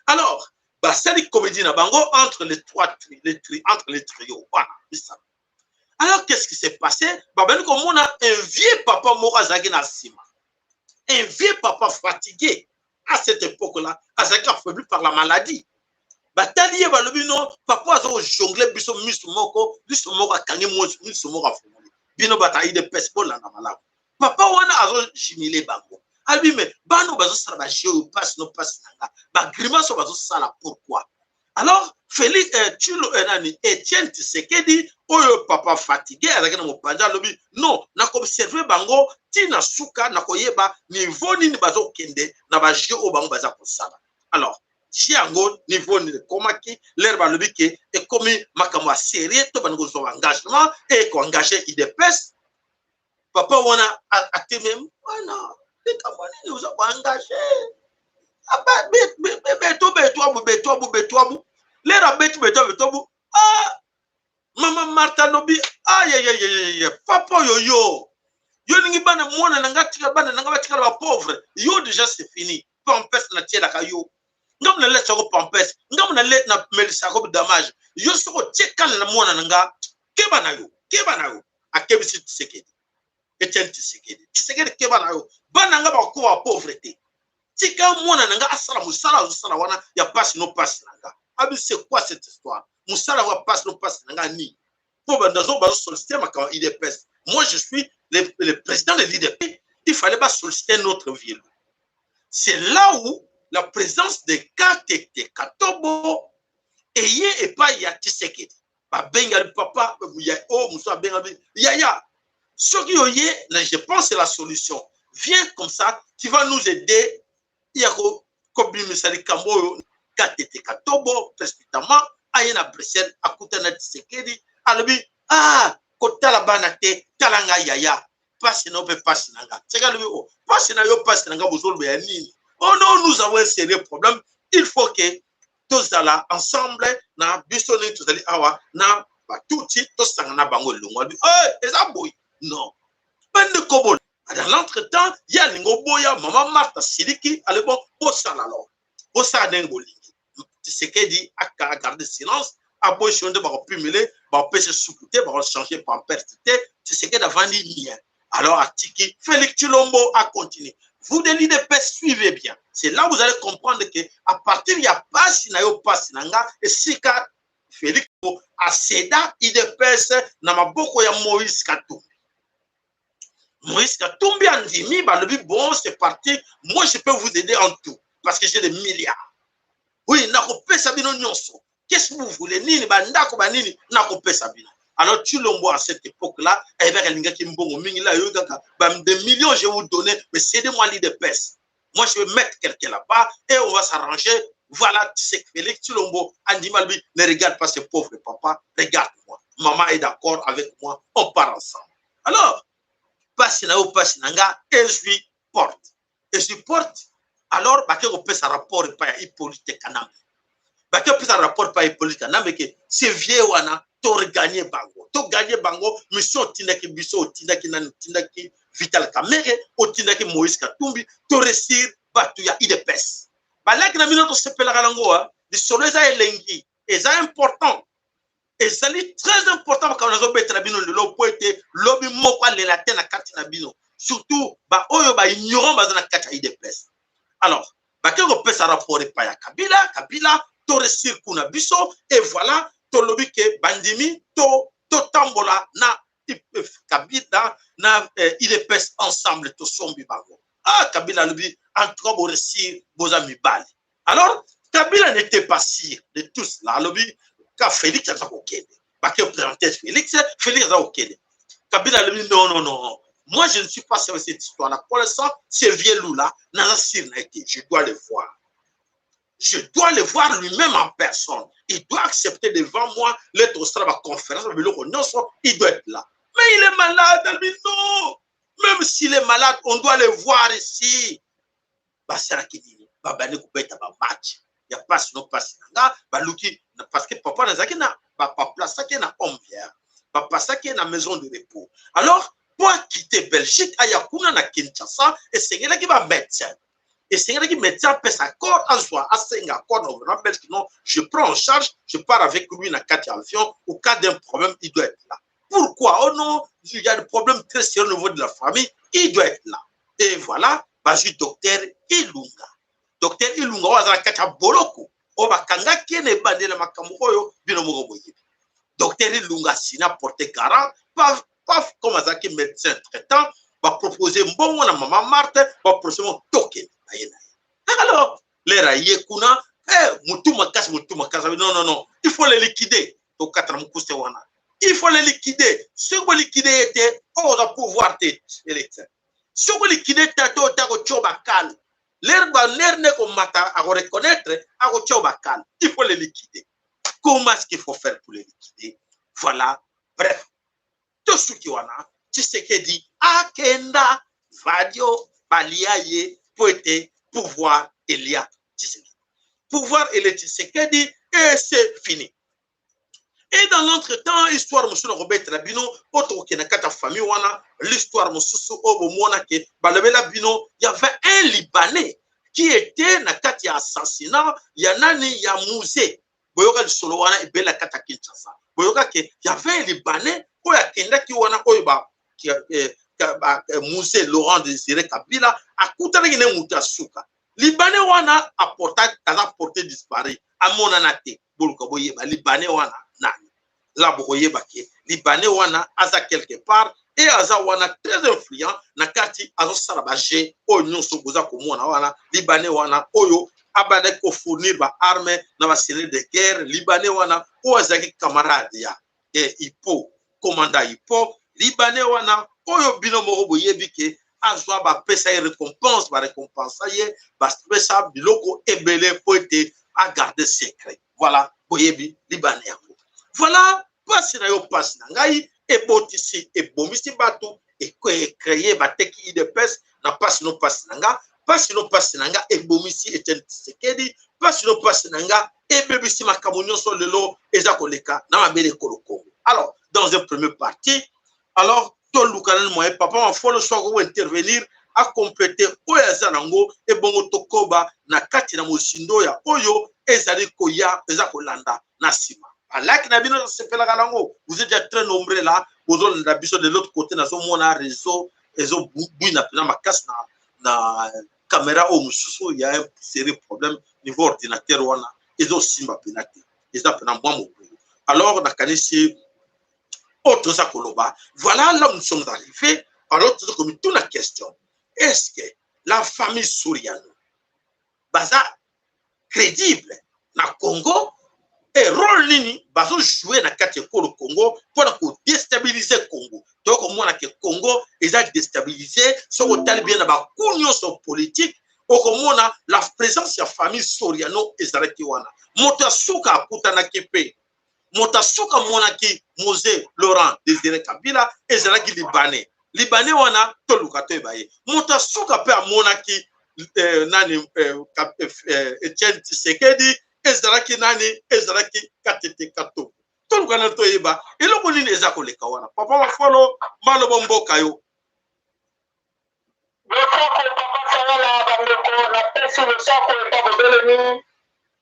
Alors basali comédie na bango entre les trois tri, les tri, entre les trios wana misala. Alors qu'est-ce qui s'est passé? Babandi komona un vieux papa moko azalaki na nsima, un vieux papa fatigué à cette époque là, azalaki affaibli par la maladie. Batali ye, balobi: no, papa aza kojongler biso, miso moko, liso moko akangi, miso moko afungoli. Bino bato ya UDPS, bolanda malamu. Papa wana azojimiler bango, alobi: me bana bazosala bajeu oyo, pasi no pasi na nga, bagrimace oyo bazosala, pourquoi? Alors Félix Tshilo, nani, Etienne Tshisekedi oyo, papa fatigué azalaki na mopanzi, alobi: non, nakoobserver bango ntina suka, nakoyeba niveau nini bazokende na bajeu oyo bango baza kosala. Alors ti yango niveau nini ekomaki, lere balobi ke ekomi makambo ya sérieux, to bandi kozwa engagement e koengager UDPS. Papa wana atemi wana: likambo nini oza koengager? Beto beto abu, beto abu, beto abu. Lere abeti beto abu, beto abu. Ah, mama Marta alobi: ayeyeyeye, papa oyo, yo olingi bana, mwana na nga tika, bana na nga batikala bapauvre. Yo déjà c'est fini. Pampers natielaka yo, ngambo nalesako pampers, ngambo namelisako damage. Yo soki otie kala na mwana na nga, keba na yo, keba na yo. Akebisi Tshisekedi, Etienne Tshisekedi: Tshisekedi, keba na yo, bana nga bakokoma bapauvre te. Tika mwana na nga asala mosala azosala wana ya pasi no pasi na nga. Abi: c'est quoi cette histoire, mosala ya pasi no pasi na nga nini? Mpo bandazo bazosolliciter makambo UDPS, moi je suis le président de l'UDP, il fallait basolliciter notre ville. C'est là où La présence de Katete Katobo eye epai ya Tshisekedi. Babengami papa ya oyo mosusu abengami yaya. Soki oye, je pense c'est la solution. Viens comme ça, tu vas nous aider ya kobimisa likambo oyo. Katete Katobo précipitamment aye na Bruxelles, akutana na Tshisekedi, alobi: "Ah, kotala bana te, tala ngai yaya, pasi na yo mpe pasi na nga." Tshisekedi alobi: "O oh, pasi na yo, pasi na nga, bozoloba ya nini?" "Oh non, nous avons un sérieux problème, il faut que tozala ensemble na biso ndenge tozali awa na batuti, tosanga na bango elongo." Alobi: "Eh, eza boye." Non, bandeko, bola dans l'entretemps, ye alingi oboya. Mama Marthe asiliki, alobi: "Bon, bosala alors, bosala ndenge bolingi." Tshisekedi agarde silence, aboyi sio nde bakopimele, bakopesa supu te, bakochange pampers te. Tshisekedi avandi nie. Alors atiki Félix Tshilombo acontinue. Vous de l'UDPS, suivez bien, c'est là où vous allez comprendre que à partir ya pasi na yo, pasi na nga, esika Félix acéda UDPS na maboko ya Moïse Katumbi. Moïse Katumbi andimi, balobi: "Bon, c'est parti, moi je peux vous aider en tout parce que j'ai des milliards. Oui, nakopesa bino nyonso. Qu'est-ce que vous voulez? Nini, bandako, banini, nakopesa bino." Alors Tshilombo, à cette époque-là, ayebaki alingaki mbongo mingi la oyo kaka des millions: "Je vais vous donner, mais cédez-moi l'UDPS. Moi je vais mettre quelqu'un là-bas et on va s'arranger." Voilà, c'est Félix Tshilombo andimi, alobi: "Ne regarde pas ce pauvre papa, regarde-moi. Maman est d'accord avec moi, on part ensemble." Alors pasi na yo, pasi na nga ezwi porte, ezwi porte. Alors bake kopesa rapport epai ya Hippolyte Kanambe, bake kopesa rapport epai ya Hippolyte Kanambe ke ce vieux wana, togagner bango, togagner bango. Mission otindaki biso, otindaki nani? Otindaki Vital Kamerhe, otindaki Moïse Katumbi, toréussir bato ya UDPS. Balaki na bino, tosepelaka nango. Lisolo eza elengi, eza important, ezali très important. Makambo nazobetela bino lelo po ete lobi moko alela te na kati na bino, surtout baoyo baignorant baza na kati ya UDPS. Alors bake kopesa rapport epai ya Kabila. Kabila, toréussir kuna biso et voilà, tolobi ke bandimi totambola na Kabila na UDPS ensemble, tosombi bango. Ah, Kabila alobi: "En tout cas boréussir, boza mibali." Alors Kabila n'était pas sûr de tout cela. Alobi ka Félix aza kokende, bake présenter Félix, Félix aza kokende. Kabila alobi: "Non, non, non, moi je ne suis pas sûr de cette histoire là. Connaissant ce vieux loup là, naza sûr na été, je dois le voir, je dois le voir lui-même en personne. Il doit accepter devant moi, lettre osala baconférence, babiloko nyonso, il doit être là." "Mais il est malade." Alobi: "Non, même s'il est malade, on doit le voir ici." Basalaki nini? Babandi kobeta bamatch ya pasi no pasi na nga. Baluki, parce que papa nazalaki na, baplasaki na home vierge, bapasaki na maison de repos. Alors po akite Belgique, aya kuna na Kinshasa, esengelaki bamédecin, esengelaki médecin apesa accord, azwa, asenga accord na gouvernement belge: "Non, je prends en charge, je pars avec lui na kati ya avion. Au cas d'un problème, il doit être là." "Pourquoi?" "Oh non, il y a des problèmes très sérieux au niveau de la famille, il doit être là." Et voilà, bazwi docteur Ilunga. Docteur Ilunga oyo aza na kati ya boloko, oyo bakangaki ye na ebandela makambo oyo bino moko boyebi. Docteur Ilunga asina porte garant, paf paf. Comme azalaki médecin traitant, bapropose mbongo na mama Marthe, bapropose mo, tokende na ye na ye. Alors l'heure aye kuna, eh, motu makasi, motu makasi: "Non, non, non, il faut le liquider. Tokata na mokuse wana, il faut le liquider. Soki boliquide ye te, oyo oza pouvoir te, Félix. Soki oliquide te, ate ota kotia bakale, l'heure banerfs ne komata, akoreconnaître, akotia bakale. Il faut le liquider. Comment est-ce qu'il faut faire pour le liquider?" Voilà, bref, tosuki wana. Tshisekedi akenda vadio, balia ye po ete pouvoir elia Tshisekedi, pouvoir ele Tshisekedi et c'est fini. Et dans l'entretemps, histoire mosusu nakobetela bino mpo tokokende kati ya famille wana. L'histoire mosusu oyo bomona ke balobela bino, y avait un Libanais qui était na kati ya assassinat ya nani, ya Mzee. Boyoka lisolo wana ebele na kati ya Kinshasa. Boyoka ke y avait un Libanais oyo akendaki wana, oyo ba Mzee Laurent Désiré Kabila akutanaki ne moto ya suka. Libanais wana aporta, aza porté disparu, amonana te. Boluka boyeba Libanais wana nani. La bokoyeba ke Libanais wana aza quelque part e aza wana très influent na kati, azosala baje oyo nyonso boza komona wana. Libanais wana oyo abandaki kofournir baarme na basenere de guerre. Libanais wana oyo azalaki camarade ya Hippo, commandant Hippo, Libanais wana oyo bino moko boyebi ke azwa, bapesa ye récompense, barécompensa ye, bapesa biloko ebele mpo ete agarde secret. Voilà, boyebi Libanais yango. Voilà, mpasi na yo, mpasi na ngai, ebotisi, ebomisi bato, ecréer, bateki UDPS na mpasi no mpasi na nga. Mpasi no mpasi na nga ebomisi Etienne Tshisekedi. Mpasi no mpasi na nga ebebisi makambo nyonso lelo eza koleka na mabele ekolo Kongo. Alors, dans un premier partie, alors toluka nani moyen, papa Mafolo soki kointervenir, acompléter oyo aza nango, ebongo tokoba na kati na mozindo ya oyo ezali koya, eza kolanda na nsima. Balaki na bino, tosepelaka nango. Vous êtes déjà très nombreux là, bozolanda biso. De l'autre côté, nazomona réseau ezobwina mpenza makasi na caméra oyo mosusu ya un sérieux problème niveau ordinateur wana, ezosimba mpenza te, eza mpenza mwa mobulu. Alors nakanisi oyo toza koloba, voilà, là nous sommes arrivés. Alors toza komituna question: est-ce que la famille Soriano baza crédible na Congo? E rôle nini bazojouer na kati ya ekolo Congo mpona kodéstabiliser Congo? Tokomona ke Congo eza déstabilisé. Soki otali bien na baku nyonso politique, okomona la présence ya famille Soriano ezalaki wana. Moto ya suka akutanaki mpe moto asuka amonaki Mzee Laurent Désiré Kabila ezalaki Libanais. Libanais wana, toluka toyeba ye. Moto asuka mpe amonaki nani, Etienne Tshisekedi ezalaki nani? Ezalaki Katete Katombo. Toluka na toyeba eloko nini eza koleka wana. Papa Mafolo, maloba mboka yo. Losako, papa Sangala. Bandeko, napesi losako epa bobelemi,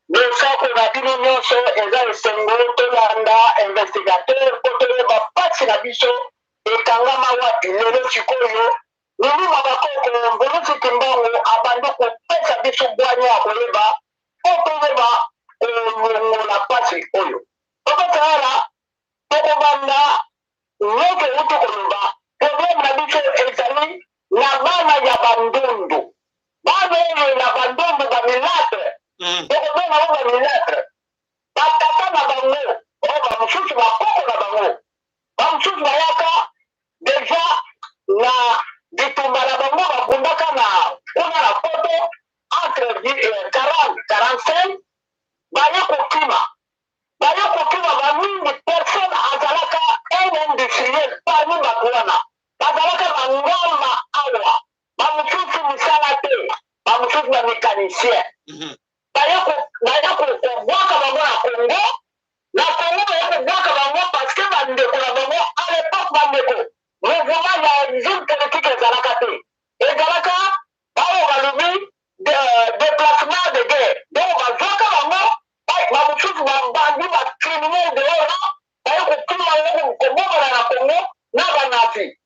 losako na bino nyonso. Eza esengo tolanda investigateur mpo toyeba mpasi na biso ekangama wapi. Lelo sikoyo, milimo bakoko Mvuluzi Kimbangu abandi kopesa biso bwanya ya koyeba mpo toyeba kolongola mpasi oyo. Papa Sangala, tokobanda nyonso euti koloba. Problème na biso ezali na bana ya Bandundu, bana oyo na Bandundu, bamulâtres. Tokobenga ngo bamulâtres. Batata na bango oyo, bamosusu bakoko na bango, bamosusu bayaka déjà na bitumba na bango, babundaka na kuna na Poto entre 40 45. Baye kokima, baye kokima bamingi. Personne azalaka un industriel parmi bato wana. Bazalaka bangamba awa, bamosusu misala te, bamosusu bamécanicien. Baye kobwaka bango na Congo. Na Congo baye kobwaka bango parce que bandeko na bango à l'époque, bandeko, mouvement ya exil politique ezalaka te. Ezalaka baoyo balobi déplacement de guerre. Donc bazwaka bango, bamosusu babandi bacriminel de wana, baye kokima yango, kobomana na Congo na banazi.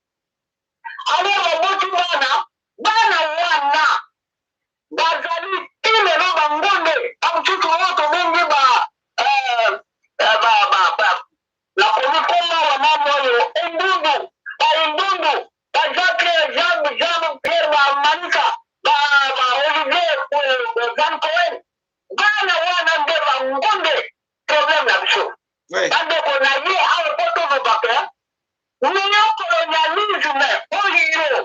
Alors baboti bana, bana wana bazali ti lelo bango nde bamosusu oyo tobengi ba nakomi koma wanani oyo Endundu, baEndundu, ba Jean Pierre, Jean Pierre, bamanisa, ba Olivier Van Cohen. Bana wana nde bango nde problème na biso. Bandeko na ye awa, mpo tolobaka néocolonialisme oyo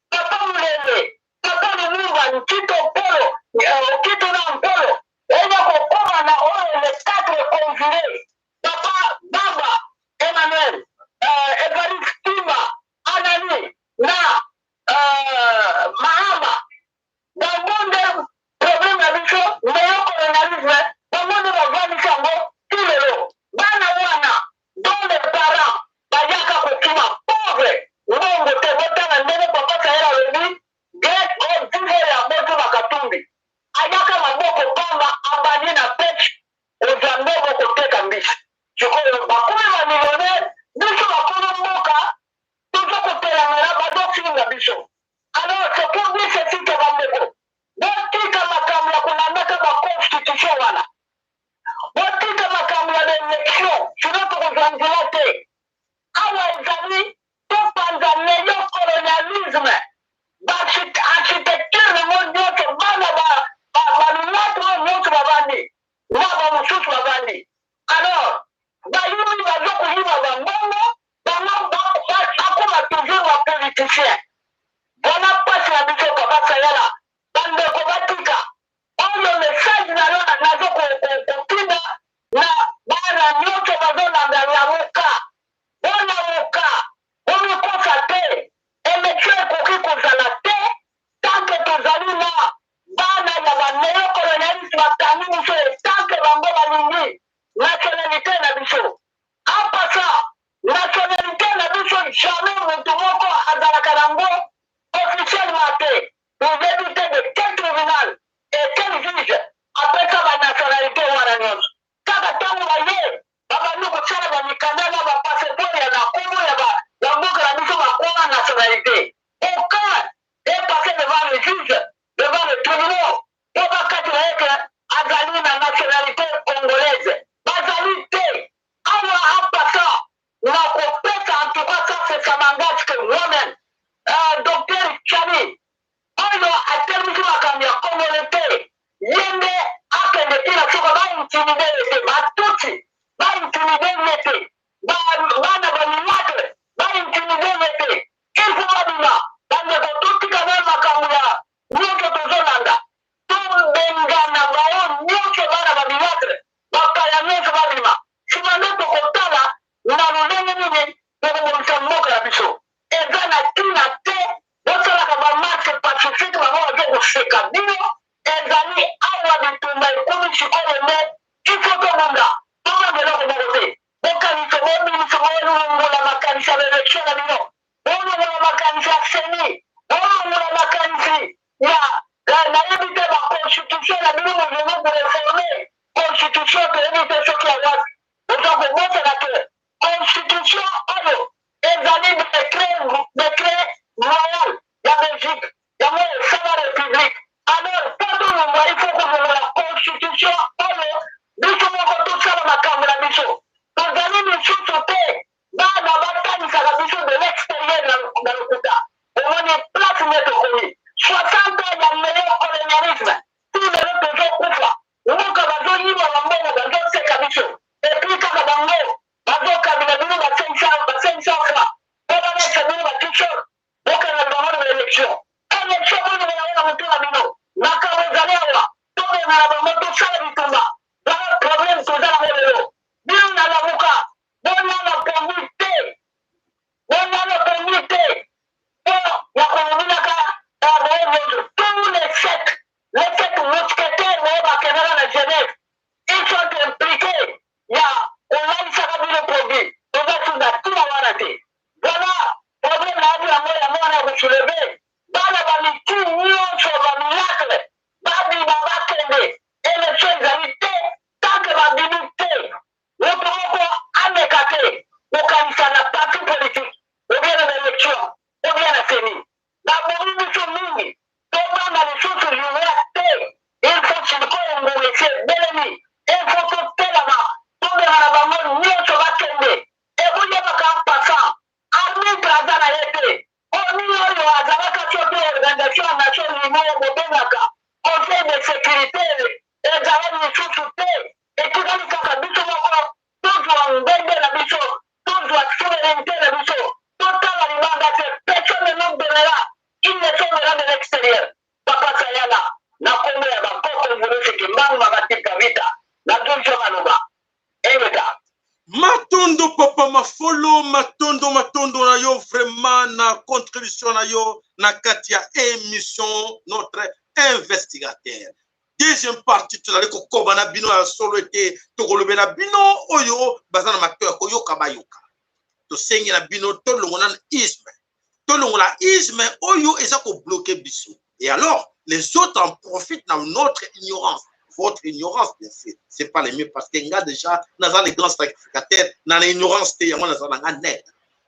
papa Mulele, papa Lumumba, Ntito Mpolo, Okito na Mpolo eya kokóma na oyo les quatre conjurés, papa Bamba Emmanuel, Evariste Kimba, Anani na Mahamba. Bango nde problème na biso, néocolonialisme. Bango nde bavandisi yango ti lelo. Bana wana dont les parents bayaka kokima pauvre, mbongo te. Botala ndenge papa Sayel alobi, grec oyo vivo ya boti Bakatumbi ayaka maboko pamba, abandi na pêche, kozwa mbongo, koteka mbisi. Sikoyo bakomi bamillionnaire. Biso bakolo mboka toza kotelemela, bazofinga biso. Alors c'est pour dire ceci que bandeko, botika makambo ya kolandaka baconstitution wana, botika makambo ya baélection, sinon tokozwa nzela te. Awa ezali topanza néocolonialisme, baarchitecture nango nyonso. Bana balulatu. politiciens. Voilà mpasi na biso, papa Sayala. Bandeko batika oyo message na yo nazo kotinda na bana nyonso bazolanda. Lamuka, bolamuka, bomikosa te. Élection ekoki kozala te tant que tozali na bana ya banéocolonialiste bakangi biso, tant que bango balingi nationalité na biso. Apasa nationalité na biso, jamais motu moko azalaka nango officiellement te. Toyebi te de quel tribunal et quel juge apesa banationalité wana nyonso. Kaka ntango baye babandi kosala bamikanda na bapasseport ya na kombo ya mboka na biso, bakoma nationalité, aucun est passé devant le juge, devant le tribunal, mpo bakati na ye ke azali na nationalité congolaise. Bazali te. Awa apasa na kopesa, en tout cas ça, c'est ça m'engage que moi-même, docteur Chani oyo atelemisi makambo ya congolais te, ye nde akende tina soka baintimider ye te, batutsi baintimider ye te, bana bamilâtre baintimider ye te. Il faut babima. Bandeko, totika na makambo ya nyonso tozolanda, tobengana bao nyonso, bana bamilâtre, bapaya nyonso babima. Nsima nde tokotala na lolenge nini tokobongisa mboka na biso. Eza na ntina te bosalaka bamarche pacifique, bango bazo koseka bino. Ezali awa bitumba ekomi sikoyo nde il faut tobunda. Tobanga eloko moko te. Bokanisa, bobimisa, bolongola makanisi ya baélection na bino, bolongola makanisi ya CENI, bolongola makanisi ya nayebi te, baconstitution na bino. Bolingi koréformer constitution, toyebi te soki ya wapi. Oza kobosana te constitution oyo ezali décret royal ya Belgique, yango esala république. Alors mpo tolongwa, il faut kolongola constitution oyo, biso moko tosala makambo na biso. Tozali lisusu te bana batanisaka biso de l'extérieur na lokuta. Omoni place nde tokomi, 60 ans ya néocolonialisme, ti lelo tozokufa. Mboka bazoyiba bambongo, bazoseka biso, et puis kaka bango bazokabila bino ba 500 francs mpo balakisa bino ba t-shirt. Bokanga bango na baélection, élection bolongola yango na motu na bino. Makambo ezali awa, tobengana bango, tosala bitumba. Voilà problème toza nango lelo. Bino na Lamuka, bolala pongi te, bolala pongi te mpo ya kolobinaka baoyo nyonso. Tous les sept mousquetaires oyo bakendaka na Genève, ils sont impliqués ya kolalisaka bino produit. Toza tuna ntina wana te. Voilà problème nayebi yango, yango wana ya kosoulever. Bana bamiti nyonso bamilâtre babima, bakende. Élection ezali te tant que babimi te. Moto moko ameka te kokanisa na parti politique ou bien na baélection ou bien na CENI. Babomi biso mingi, tobanga lisusu liwa te. Il faut sikoyo ngonga esi ebelemi, il faut totelama, tobengana bango nyonso, bakende. Ebuyebaka mpasa arbitre aza na ye te. Oni oyo azalaka soki Organisation ya Nations unies oyo bobengaka Conseil de sécurité ezala lisusu te. Etikali kaka biso moko tozwa ndenge na biso, tozwa souveraineté na biso, totala libanda te. Personne ne nous donnera une leçon venant de l'extérieur. Papa Sayala, na kombo ya bakoko Mvulusi Kimbangu Makatika Vita, nazonso maloba eleka. Matondo, papa Mafolo, matondo, matondo na yo vraiment na contribution na yo na kati ya émission Notre investigateur. Deuxième partie, tozali kokoba na bino ya solo ete tokolobela bino oyo baza na mato ya koyoka, bayoka. Tosengi na bino tolongola na isme, tolongola isme oyo eza kobloquer biso, et alors les autres en profitent dans notre ignorance, votre ignorance bien sûr. C'est pas le mieux, parce que nga déjà naza les grands sacrificateurs na ignorance te. Yango naza na nga net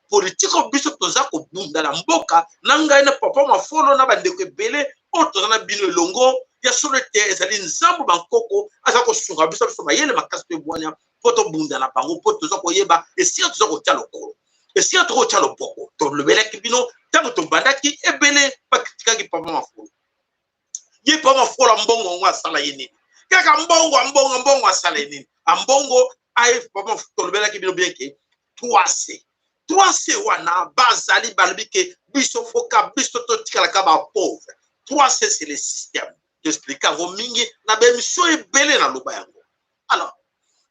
politike oyo biso toza kobunda na mboka na ngai na papa Mafolo na bandeko ebele oyo toza na bino elongo. Ya solo ete ezali Nzambe bankoko aza kosunga biso, biso mayele makasi mpe bwania mpo tobunda na bango, mpo toza koyeba esika toza kotia lokolo, esika tokotia loboko. Tolobelaki bino ntango tobandaki, ebele bacritiquaki papa Mafolo. Ye papa Mafolo, mbongo yango asala ye nini? Kaka mbongo, ambongo, mbongo asala ye nini? Ambongo aye, papa, tolobelaki bino bien ke 3C. 3C wana bazali balobi ke biso foka biso totikalaka bapauvre. 3C, c'est le système. Toexpliquer yango mingi na baémission ebele, naloba yango. Alors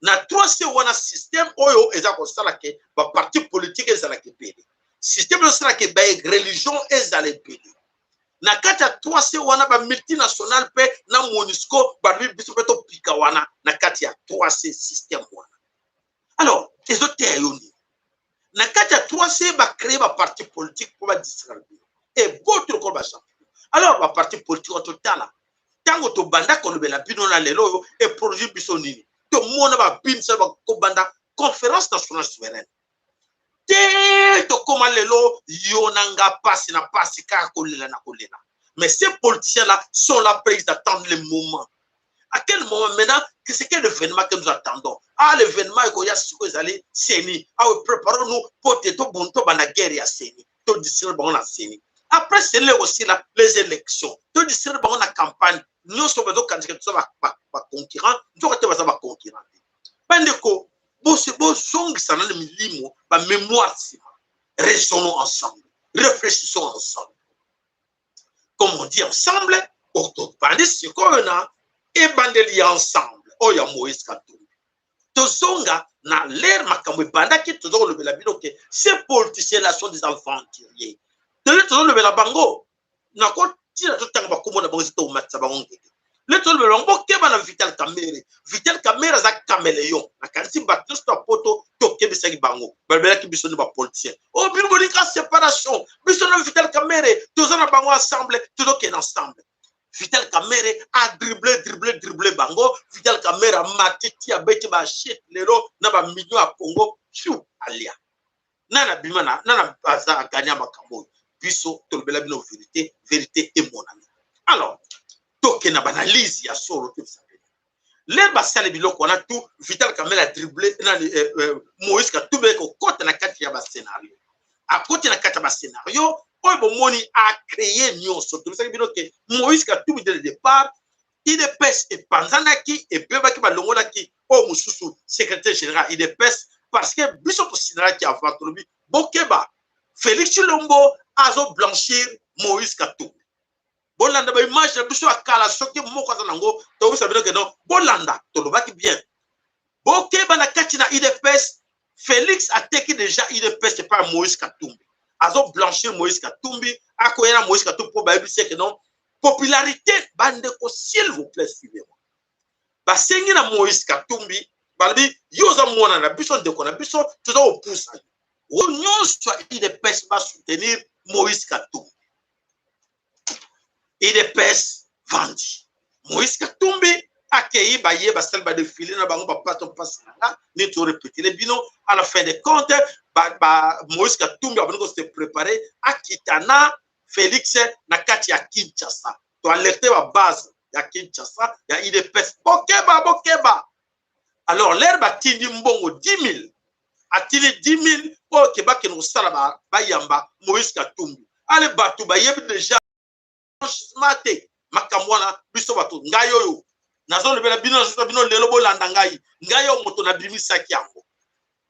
na 3C wana, système oyo eza kosala ke baparti politique ezalaka ebele, système ezosala ke bareligion ezala ebele. Na kati ya 3C wana, bamultinational mpe na MONUSCO balobi biso mpe topika wana na kati ya 3C système wana. Alors ezoteya yo nini? Na kati ya 3C bacréer baparti politique mpo badistraire bino eboti lokola bachampion. Alors baparti politique oyo totala, ntango tobanda kolobela bino na lelo oyo, eproduire biso nini? Tomona babimisa kobanda Conférence nationale souveraine te, tokóma lelo, yo na nga, pasi na pasi, kaka kolela na kolela. Mais ces politiciens là sont là prêts, ils attendent le moment. À quel moment maintenant? C'est quel événement que nous attendons? Ah, l'événement ekoya sikoyo ezali CENI. Awe préparons-nous po te tobanda guerre ya CENI, todistraire bango na CENI. Après CENI ekosila, les élections, todistraire bango na campagne nyonso. Bazokanisaka toza baconcurrent, nzoka te, baza baconcurrent te. Bandeko, bozongisa nano milimo, bamémoire nsima. Raisonnons ensemble, réfléchissons ensemble. Comme on dit, ensemble, tobandi sikoyo na ebandeli ya Ensemble oyo ya Moïse Katumbi. Tozonga na l'heure makambo ebandaki. Toza kolobela bino ke ces politiciens là sont des aventuriers. Tole tozolobela bango, nakotina totanga bakombo na bango, eza tokomatisa bango ngenge. Le tolobela bango, bokeba na Vital Kamerhe. Vital Kamerhe aza caméléon. Nakanisi bato nyonso na Poto tokebisaki bango, balobelaki biso nde bapoliticien oyo. Bino bolinga séparation, biso na Vital Kamerhe toza na bango ensemble, tozokende ensemble. Vital Kamerhe adribler, dribler, dribler bango. Vital Kamerhe amati ti abeti bashete lelo na bamillion ya Congo fiu alia. Nani abima na nani aza aganya makambo oyo? Biso tolobela bino vérité, vérité emonani. Alors tokende na baanalyse ya solo. Tobisa bino, l'heure basali biloko wana tout, Vital Kamerhe adribler nani? Moïse Katumbi kokɔta na kati ya bascénario, akoti na kati ya bascénario oyo bomoni acréer nyonso. Tobisaki bino ke Moïse Katumbi, dès le départ, UDPS epanzanaki, ebebaki, balongolaki oyo mosusu secrétaire général UDPS, parce que biso tosinalaki avant, tolobi bokeba, Félix Tshilombo azoblanchir Moïse Katumbi. Bolanda baimage na biso ya kala, soki moko aza nango, tobisa bino ke non, bolanda, tolobaki bien, bokeba na kati na UDPS. Félix ateki déjà UDPS epai ya Moïse Katumbi, azoblanchir Moïse Katumbi, akoya na Moïse Katumbi mpo bayebisi eke non, popularité. Bandeko, s'il vous plaît, suivez-moi. Basengi na Moïse Katumbi, balobi yo oza mwana na biso, ndeko na biso, toza kopusa yo. Oyo nyonso ya UDPS basoutenir Moïse Katumbi. UDPS vandi, Moïse Katumbi akei, baye basali badéfilé na bango, bapato mpasi na nga nini, torépétele bino. À la fin de compte, ba Moïse Katumbi abandi kose préparer akita na Félix na kati ya Kinshasa. Toalerter babase ya Kinshasa ya UDPS, bokeba, bokeba. Alors l'heure batindi mbongo 10 000, atindi 10 000 oyo ke bakende kosala bayamba Moïse Katumbi. Ale bato bayebi déjà te makambo wana. Biso bato, ngai oyo nazolobela bino, nazosa bino lelo, bolanda ngai, ngai oyo moto nabimisaki yango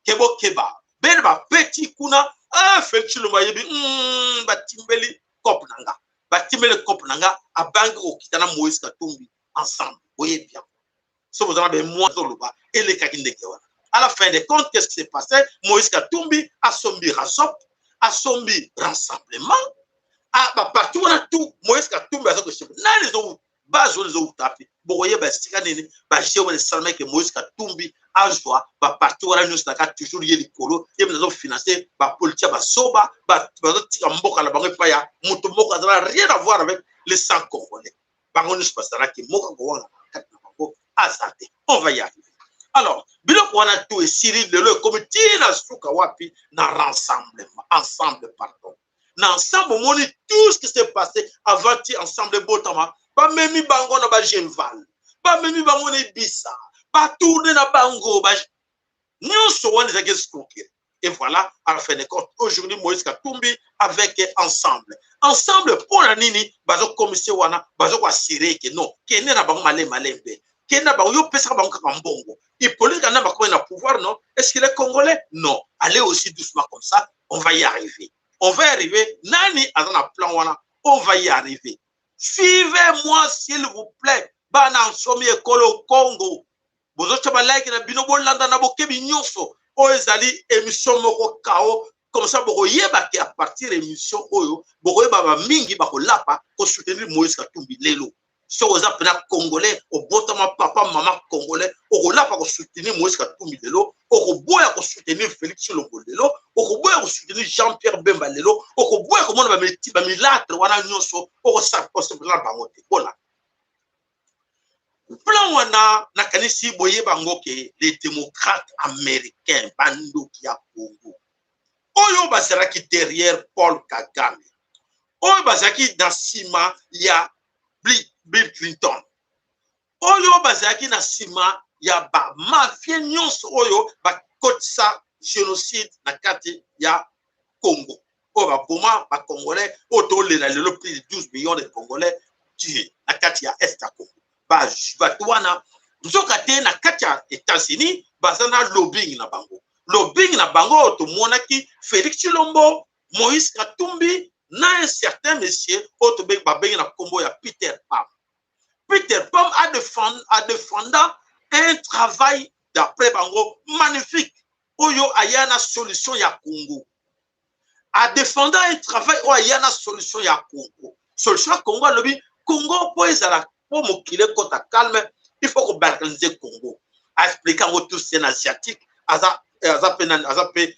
ke bokeba bene bapeti kuna. Ah, Félix Tshilombo ayebi, batimbeli cope na nga, batimbeli cope na nga, abangi kokita na Moïse Katumbi ensemble. Boyebi yango, so boza na bemoi azoloba elekaki ndenge wana. À la fin des comptes, qu'est-ce qui s'est passé? Moïse Katumbi asombi Rasop, asombi Rassemblement, baparti wana tout. Moïse Katumbi aza kosepe nani? Ezo base wana ezowuta mpe bokoyeba esika nini baje wana esalamaki. Moïse Katumbi azwa baparti wana nyonso naka toujours ye likolo, ye mpe azofinancer bapolitique bazoba, bazotika mboka na bango epai ya moto moko azala rien à voir avec le sang congolais. Bango nyonso bazalaki moko akowanga kati na bango aza te. On va y arriver. Alors biloko wana tout esili lelo, ekomi ntina suka wapi? Na Rassemblement, Ensemble, pardon, na Ensemble. Omoni tout ce qui s'est passé avant ti Ensemble ebotama. Bamemi bango na bagenval, bamemi bango na Ebisa, batourner na bango nyonso wana ezalaki escroquerie. Et voilà, à la fin de compte, aujourd'hui, Moïse Katumbi avec Ensemble. Ensemble, pour la nini, bazo commissaire wana, bazo assurer que non, kende na bango malembe malembe. Kende na bango, yo pesa bango kaka mbongo. Hippolyte Kanambe bakomi na pouvoir, non? Est-ce qu'il est congolais? Non. Allez aussi doucement comme ça. On va y arriver, on va y arriver. Nani aza na plan wana? On va y arriver. Suivez-moi, s'il vous plaît. Bana nsomi ekolo Congo, bozotya balike na bino, bolanda na bokebi nyonso. Oyo ezali émission moko kao comme ça, bokoyeba ke à partir émission oyo, bokoyeba bamingi bakolapa kosoutenir Moïse Katumbi lelo. Soki oza mpena Congolais, obotama papa mama Congolais, okolapa kosoutenir Moïse Katumbi lelo, okoboya kosoutenir Félix Tshilombo lelo, okoboya kosoutenir Jean Pierre Bemba lelo, okoboya komona bamilâtre wana nyonso, okosepela na bango te. Bona plan wana, nakanisi boyeba yango ke les démocrates américains, bandoki ya Congo oyo bazalaki derrière Paul Kagame, oyo bazalaki na nsima ya Bill Clinton, oyo bazalaki na nsima ya bamafia nyonso oyo bakotisa génocide na kati ya Congo, oyo baboma Bacongolais, oyo tolela lelo plus de 12 millions de Congolais tués na kati ya Est ya Congo, bato wana nzoka te na kati ya États-Unis baza na lobbying na bango. Lobbying na bango oyo tomonaki Félix Tshilombo, Moïse Katumbi na un certain monsieur oyo babengi na nkombo ya Peter Pham. Peter Pham a défenda un travail, d'après bango, magnifique, oyo aya na solution ya Congo. Adefenda un travail oyo aya na solution ya Congo. Solution ya Congo, alobi Congo mpo ezala, mpo mokili ekɔta calme, il faut kobalkaniser Congo. Aexpliquer yango tout. C'est un Asiatique, aza mpe nani, aza mpe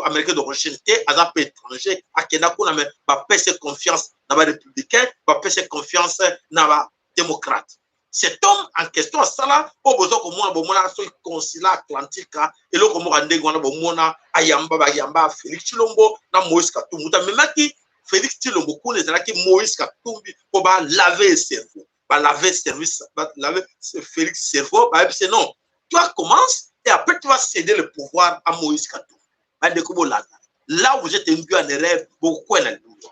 Américain d'origine te, aza mpe étranger, akenda kuna, me bapesi confiance na Barépublicain, bapesi confiance na Badémocrate. Cet homme en question asala oyo boza komona, bomona soki consulat atlantique, eloko moko ya ndenge wana, bomona ayamba, bayamba Félix Tshilombo na Moïse Katumbi. Moto amemaki Félix Tshilombo kuna ezalaki Moïse Katumbi, mpo balave cerveau, balave service, balave Félix cerveau, bayebisi: "Non, toi commence et après tu vas céder le pouvoir à Moïse Katumbi." Bandeko, bolanda là où vous êtes induit en erreur, bokokwela libulu.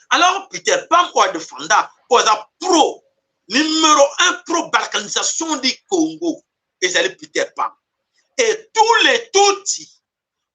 Alors Peter Pham, oyo adefenda, oyo aza pro numéro 1 pro balkanisation du Congo, ezali Peter Pham. Et tous les Tutsis,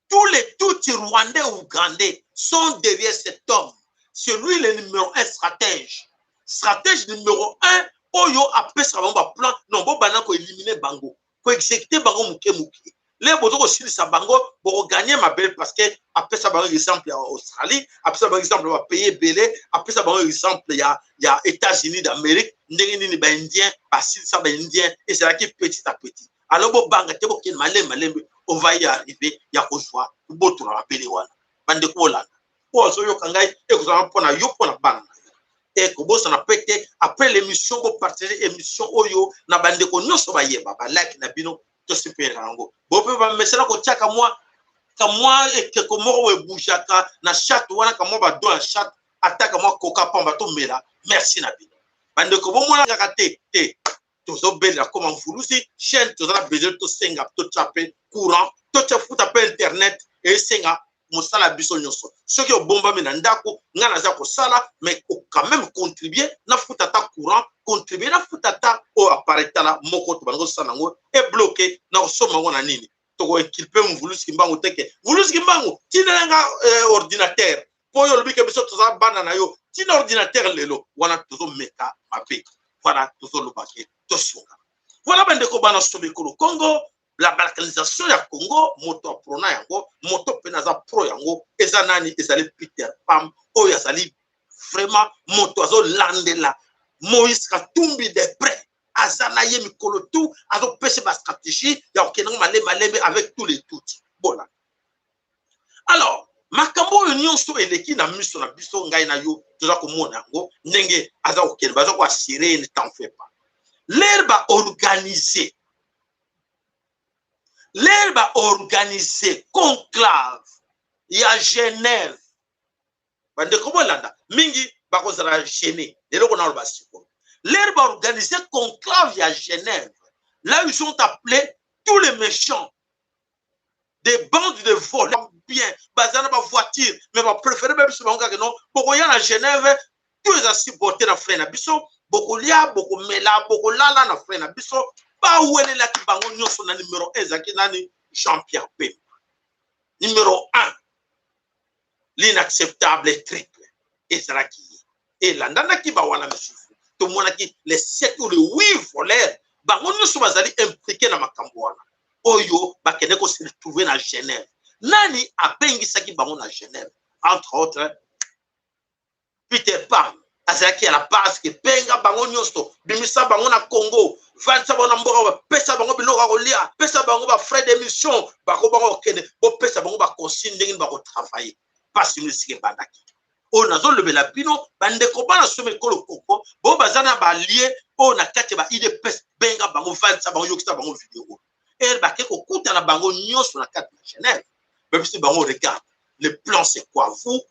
tous les Tutsis rwandais, ougandais sont derrière cet homme. C'est lui le numéro 1 stratège, stratège numéro 1 oyo apesaka bango baplan. Non, bobanda koéliminer bango, koexécuter bango moke moke. Le bozo kosilisa bango, bokogagner mabele, parce que apesa bango exemple ya Australie, apesa bango exemple ya bapays ebele, apesa bango exemple ya États-Unis d'Amérique, ndenge nini Baindien basilisa Baindien, ezalaki petit à petit. Alors bobanga te, bokende malembe malembe, on va y arriver ya kozwa kobotola mabele wana. Bandeko, bolanda oyo azoyoka ngai, ekozala mpona yo, mpona bana na yo. E kobosana mpe te, après l'émission, bopartager émission oyo na bandeko nyonso bayeba. Balike na bino, tosepelaka yango. Bo mpe bamesana kotiaka mwa kamwa ekeko moko oyo ebougeaka na chat wana, kamwa badon ya chat, ata kamwa koka pamba tomela. Merci na bino, bandeko. Bomona kaka te te, tozobelela koma mfulusi chaîne, toza na besoin tosenga, totya mpe courant, totya futa mpe internet. Esenga mosala biso nyonso. Soki obombami na ndako, ngai naza kosala, mais quand même contribuer na futa ata courant, contribuer na futa ata oyo appareil. Tala moko tobandi kosala yango, ebloquer na kosomba yango na nini. Tokoinculper Mvulusi Mbangu teke Mvulusi Mbangu tindelenga ordinateur, mpo oyo olobi ke biso toza bana na yo, tina ordinateur lelo wana. Tozomeka mabe wana, tozoloba ke tosunga. Voilà, bandeko bana sobe ekolo Congo, la balkanisation ya Congo, moto aprona yango, moto mpena aza pro yango eza nani? Ezali Peter Pham, oyo azali vraiment moto azolandela Moïse Katumbi de près. Aza na ye mikolo tu, azopesa bastratégie ya kokende ngo malembe malembe avec tous les Tutsi. Bona alors makambo oyo nyonso eleki na miso na biso, ngai na yo toza komona yango ndenge aza kokende, baza koassurer. Ne t'en fais pas. L'heure baorganiser, l'heure baorganiser conclave ya Genève, bandeko bolanda mingi, bakozala gêné eloko na oloba sikoyo. L'heure baorganiser conclave ya Genève, là ils ont appelé tous les méchants, des bandes de voleurs bien, baza na bavoiture, mais bapréféré babiso bango kaka non, bokoya na Genève, tout eza supporté na frais na biso, bokolia, bokomela, bokolala na frais na biso. Bawelelaki bango nyonso. Na numéro 1 ezalaki nani? Jean Pierre Bemba, numéro 1. L'inacceptable triple ezalaki ye, elandanaki bawana misusu. Tomonaki les 7 ou les 8 voleurs, bango nyonso bazali impliqué na makambo wana oyo bakende ko se retrouver na Genève. Nani abengisaki bango na Genève? Entre autres Peter Pan azalaki à la base ke benga bango nyonso, bimisa bango na Congo, vandisa bango na mboka, bapesa bango biloko ya kolia, pesa bango ba frais de mission, bako bango kokende, bopesa bango ba consigne ndenge nini bakotravaille. Mpasi nini esika ebandaki oyo nazolobela bino bandeko bana somi ekolo Congo, bo baza na balie oyo na kati ya ba UDPS, benga bango, vandisa bango, yokisa bango video oyo. Ere bake kokutana bango nyonso na kati na Genève, bapesi bango: regarde, le plan c'est quoi? Vous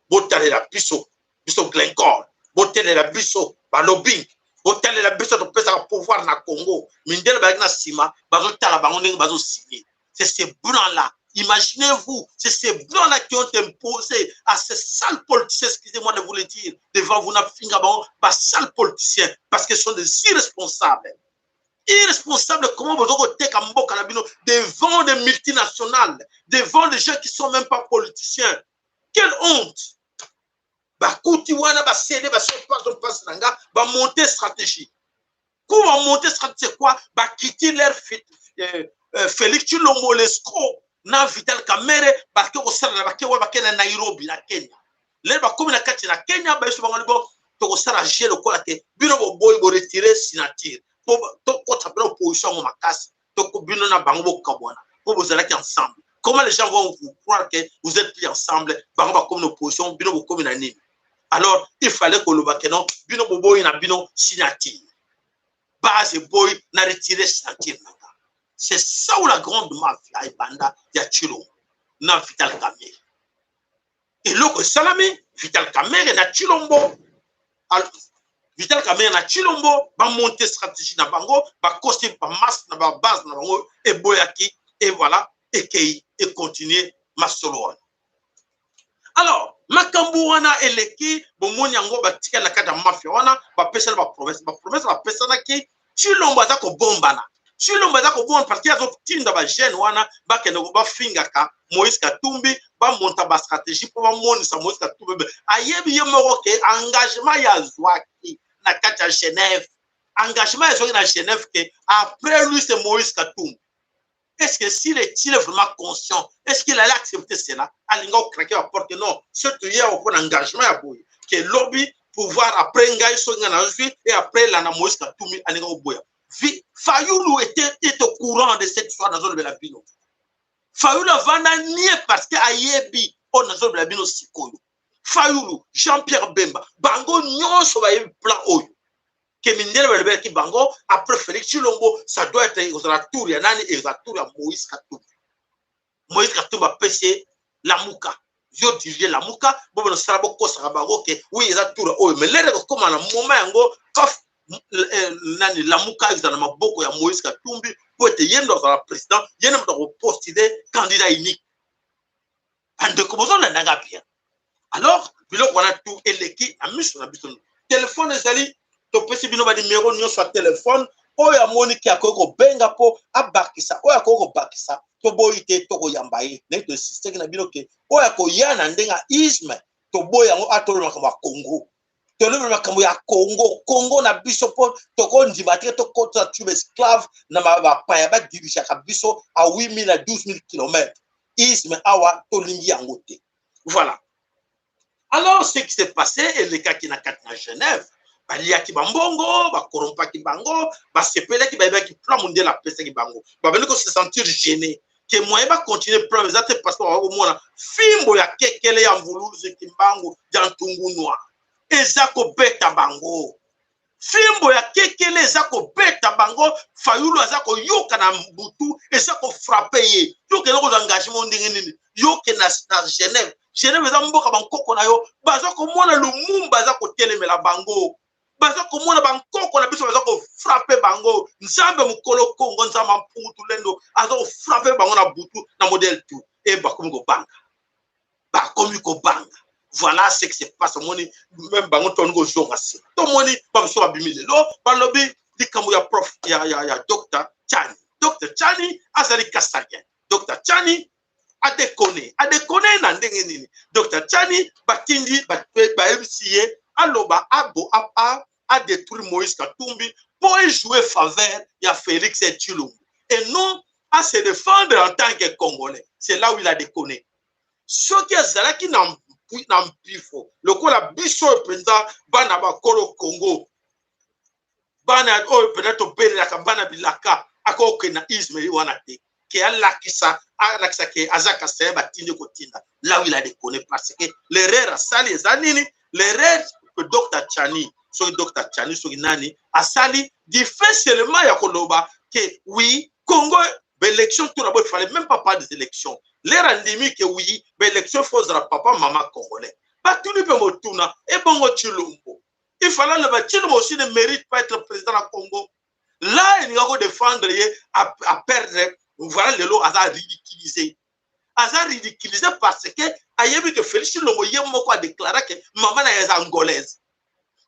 botalela biso, biso Glencore, botelela biso balobbying, botalela biso, topesaka pouvoir na Congo. Mindele bazalaki na nsima, bazotala bango ndenge bazosigne. C'est ces blancs là, imaginez-vous, c'est ces blancs là qui ont imposé à ces sales politiciens, excusez-moi de vous le dire devant vous, nafinga bango ba sales politiciens, parce que ce sont des irresponsables. Irresponsables, comment bozo koteka mboka na bino devant des multinationales, devant des gens qui sont même pas politiciens? Quelle honte! Bakuti wana basede basopasi mpasi na nga, bamonte stratégie. Comment monter stratégie, c'est quoi? Bakiti leur Félix Tshilombo l'escroc na Vital Kamerhe, bake kosala na bake wana, bake na Nairobi na Kenya. Lelo bakomi na kati na Kenya, bayeso bango libo tokosala jeu lokola te bino boboyi boretire signature po tokota bino opposition yango makasi, toko bino na bango bokabwana po bozalaki ensemble. Comment les gens vont vous croire que vous êtes plus ensemble? Bango bakomi na opposition, bino bokomi na nini? Alors il fallait koloba ke non, bino boboyi na bino signature, base eboyi na retire signature na nga. C'est ça où la grande mafia ebanda ya Tshilombo na Vital Kamerhe. Eloko esalami, Vital Kamerhe na Tshilombo, Vital Kamerhe na Tshilombo bamonte stratégie na bango, bakosi bamasse na babase na bango, eboyaki, et voilà, ekei econtinue masolo wana. Alors makambo wana eleki, bomoni yango, batikali na kati ya mafia wana, bapesana bapromesse, bapromesse bapesanaki. Tshilombo aza kobombana, Tshilombo aza kobombana parce que azotinda bajeune wana bakende bafingaka Moïse Katumbi, bamonta bastratégie mpo bamonisa Moïse Katumbi. Ayebi ye moko ke engagement ye azwaki na kati ya Genève, engagement azwaki na Genève ke après lui c'est Moïse Katumbi. Est-ce que s'il est vraiment conscient, est-ce qu'il allait accepter cela? Alinga ocraquer la porte, non. Surtout hier, au engagement ya boye, que lobi pouvoir après ngai soki ngai nazwi et après landa Moïse Katumbi, alinga oboya. Fayulu est au courant de cette histoire nazolobela bino. Fayulu avanda nie parce que ayebi oyo nazolobela bino sikoyo. Fayulu, Jean-Pierre Bemba, bango nyonso bayebi plan oyo ke mindele balobelaki bango: après Félix Tshilombo, ça doit être ekozala tour ya nani? Ezala tour ya Moïse Katumbi. Moïse Katumbi apesi ye Lamuka, yo dirige Lamuka, bobona osala, bokosaka bango ke oui, eza tour oyo. Mais lere ekokóma na moment yango, paf, nani, Lamuka ezala na maboko ya Moïse Katumbi, po ete ye ndo azala président, ye nde moto akopostule candidat unique. Bandeko, bozolandanga bien? Alors biloko wana tu eleki na miso na biso. Telefone ezali, topesi bino banimero nyonso ya telefone. Oyo amoniki akoki kobenga mpo abakisa, oyo akoki kobakisa, toboyi te, tokoyamba ye. Ndenge toinsisteki na bino ke oyo akoya na ndenge ya isme, toboyi yango. Atoloba makambo ya Congo, tolobi makambo ya Congo, Congo na biso, mpo tokondima te tokota tube esclave na bapaya badirigeaka biso a 8000 à 12 000 km. Isme awa tolingi yango te. Voilà. Alors ce qui s'est passé, elekaki na kati na Genève, baliaki bambongo, bakorompaki bango, basepelaki, bayebaki plan mondele apesaki bango, babandi kose sentir gêné ke moyen bacontinue plan eza te, parce que bakomona fimbo ya kekele ya mvuluzi Kimbangu ya ntungunwa eza kobeta bango, fimbo ya kekele eza kobeta bango. Fayulu aza koyoka na butu, eza kofrapper ye. Yo kende kozwa engagement ndenge nini? Yo ke na Genève. Genève eza mboka bankoko na yo baza komona Lumumba aza kotelemela bango, baza komona bankoko na biso baza kofrapper bango. Nzambe mokolo Kongo, Nzambe mpungu tulendo aza kofrapper bango na butu na modèle tout e bakomi kobanga, bakomi kobanga. Voilà ce qui se passe. Omoni même bango toni kozonga nsima, tomoni bamosusu babimi lelo, balobi likambo ya prof ya docteur Chani. Docteur Chani azali kasaïen. Docteur Chani Adekone, adekone na ndenge nini? Dr Tshiani batindi, bayebisi ye aloba abo a adétruire Moïse Katumbi mpo ejouer faveur ya Félix Tshilombo et non à se défendre en tant que Congolais. C'est là où il a déconné. Soki azalaki na mpifo lokola biso oyo mpenza bana bakolo Congo, bana oyo mpenza tobelelaka bana bilaka, akokende na isme wana te ke alakisa alakisa ke aza kasaye batindi kotinda. Là où il a déconné, parce que l'erreur asali eza nini? L'erreur que Dr Tshiani, soki Dr Tshiani, soki nani asali, du fait seulement ya koloba ke oui, Congo baélection to na bo, il fallait même pas parler des élections. L'heure andimi ke oui, baélection faut ozala papa mama congolais, batuni mpe motuna ebongo Tshilombo, il fallait aloba Tshilombo aussi ne mérite pas être président na Congo. Là elinga kodéfendre ye a perdre. Voilà, lelo aza ridiculisé, aza ridiculisé parce que ayebi ke Félix Tshilombo ye moko adéclara ke mama na ye eza angolaise.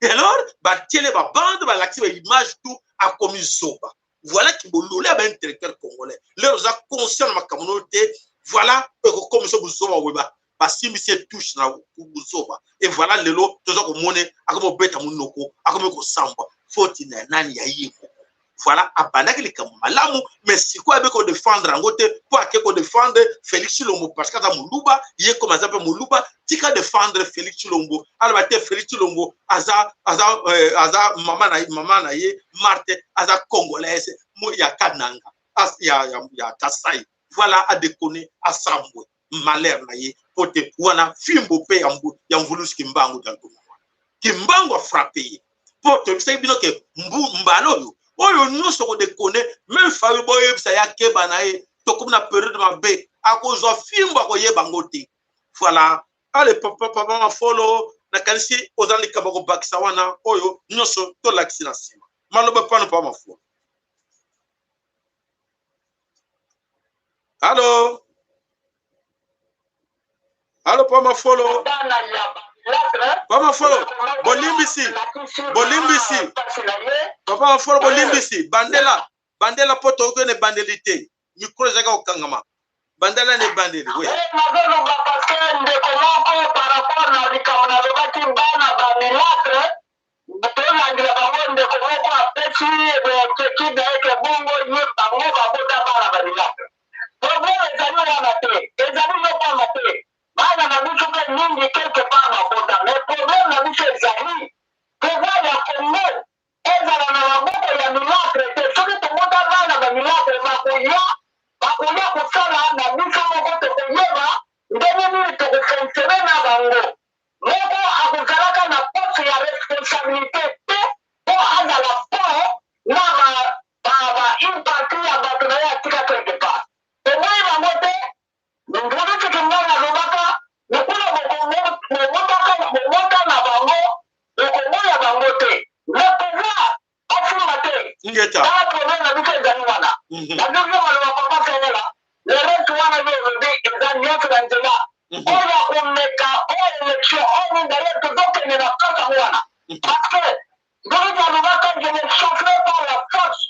Et alors batiele babande, balakisi baimage, tout akomi zoba. Voilà kibolole ya baintellectuel congolais. Lelo oza conscient na makambo noyo te. Voilà, ekokomisa buzoba boye, basimbisi ye touche na buzoba. Et voilà, lelo toza komona akomi kobeta monoko, akomi kosambwa. Foti na nani? Ya ye moko. Voilà, abandaki likambo malamu, mais sikoyo abe kodéfendre yango te mpo ake kodéfendre Félix Tshilombo parce que aza moluba. Ye koma aza mpe moluba, tika défendre Félix Tshilombo. Aloba te Félix Tshilombo aza mama na ye Marte aza congolaise ya Kananga, ya Kasai. Voilà, adekone, asambwe, malheur na ye po te wana fimbo mpe ya Mvulusi Kimbangu Dalgoma Kimbangu afrappe ye, mpo toyebisaki bino ke mbala oyo nyonso kodekone, même Fayu boyebisa ye akeba na ye, tokomi na période mabe, akozwa fimbo, akoyeba yango te. Voilà, ale papa, papa Mafolo, nakanisi oza likambo kobakisa wana oyo nyonso tolakisi na nsima. Maloba pano, papa Mafolo. Allo, allo, papa Mafolo, papa Mafolo, bolimbisi, bolimbisi, papa Mafolo, bolimbisi. Bandela, bandela, mpo tokoki na ebandeli te, micro ezalaki kokangama. Bandela na ebandeli we. Nazoloba parce que ndeko moko, par rapport na likambo nalobaki, bana bamilâtre tolandela bango, ndeko moko apesi inquiétude na ye ke bongo ye bango babota bana bamilâtre. Problème ezali wana te, ezali yopamba te. Bana na biso mpe mingi quelque part babota, mais problème na biso ezali pouvoir ya Congo ezala na maboko ya milâtre te. Soki tobota bana bamilâtre, bakoya kosala na biso moko, tokoyeba ndenge nini tokofonctionne na bango. Moko akozalaka na poste ya responsabilité te mpo azala po na ba une partie ya bato na ye atika quelque part. Toboyi bango te. Mvulusi Kimbangu alobaka lokola bobota na bango, bokoboya bango te, le pouvoir basimba te. Ngeta. Tala, problème na biso ezali wana. Nazoki maloba, papa Sengela, le reste wana yo olobi eza nyonso na nzela oyo akomeka oyo élection oyo. D'ailleurs tozokende na place yango wana parce que ndenge alobaka, je ne chasserai par la force.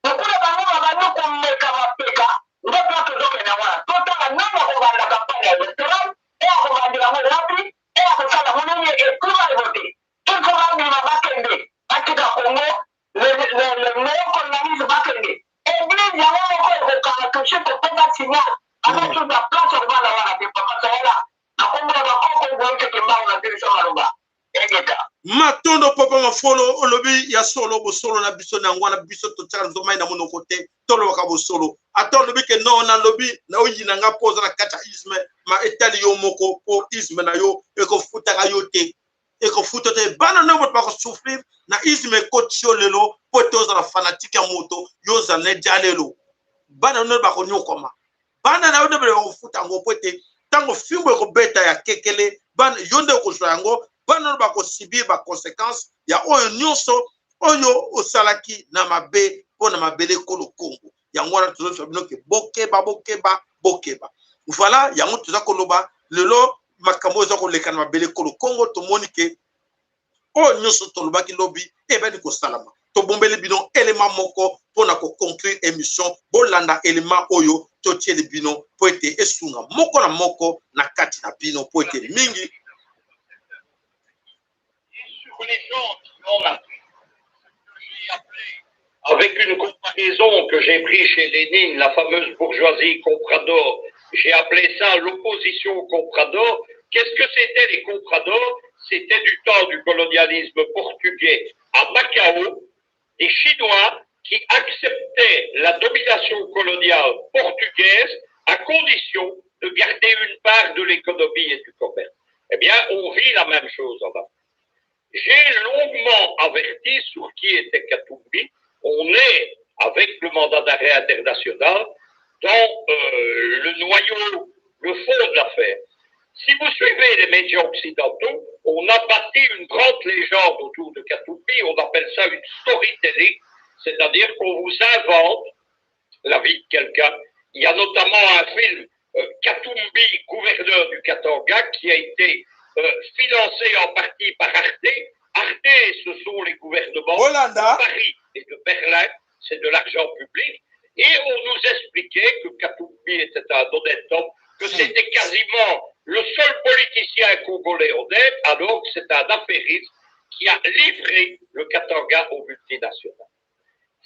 Lokola bango babandi komeka mapeka, nde mpo tozokende wana. Totala nani akobanda campagne électorale e akobandela yango wapi e akosala yango nini ekuma evote. Il faut babima, bakende, batika Congo, le néocolonialisme, bakende. Église yango moko ekokanga touche kopesa signal abakiza place akobanda wana te. Papa Sayala, nakombola bakoko boyeke Kimbangu na bilisa maloba egeta. Matondo, papa Mafolo. Olobi ya solo, bosolo na biso na yango wana. Biso totiaka nzo mai na monoko te, tolobaka bosolo. Ata olobi ke non, nalobi na oyina nga mpo oza na kati ya isme, ma etali yo moko, mpo isme na yo ekofutaka yo te, ekofuta te. Bana no bato bakosouffrir na isme ekoti yo lelo mpo ete ozala fanatique ya moto, yo ozala na edia lelo. Bana no bakonyokwama, bana na yo nde bakofuta yango, mpo ete ntango fimbo ekobeta ya kekele bana, yo nde okozwa yango. Bana no bakosubir baconséquence ya oyo nyonso oyo osalaki na mabe mpo na mabele ekolo Kongo. Yango wana tozobisa bino ke bokeba, bokeba, bokeba. Voilà, yango toza koloba lelo. Makambo oyo eza koleka na mabele ekolo Kongo, tomoni ke oyo nyonso tolobaki lobi ebandi kosalama. Tobombeli bino elema moko mpo na koconclure émission. Bolanda elema oyo totieli bino mpo ete esunga moko na moko na kati na bino, mpo ete mingi Sur les gens qui en Afrique, ce que j'ai appelé, avec une comparaison que j'ai prise chez Lénine, la fameuse bourgeoisie comprador, j'ai appelé ça l'opposition comprador. Qu'est-ce que c'était, les compradors? C'était du temps du colonialisme portugais à Macao, des Chinois qui acceptaient la domination coloniale portugaise à condition de garder une part de l'économie et du commerce. Eh bien, on vit la même chose en Afrique. J'ai longuement averti sur qui était Katumbi. On est, avec le mandat d'arrêt international, dans le noyau, le fond de l'affaire. Si vous suivez les médias occidentaux, on a bâti une grande légende autour de Katumbi, on appelle ça une storytelling, c'est-à-dire qu'on vous invente la vie de quelqu'un. Il y a notamment un film, Katumbi, gouverneur du Katanga, qui a été financé en partie par Arte. Arte, ce sont les gouvernements Hollanda de Paris et de Berlin, c'est de l'argent public. Et on nous expliquait que Katumbi était un honnête homme, que c'était quasiment le seul politicien congolais honnête, alors que c'est un affairiste qui a livré le Katanga aux multinationales.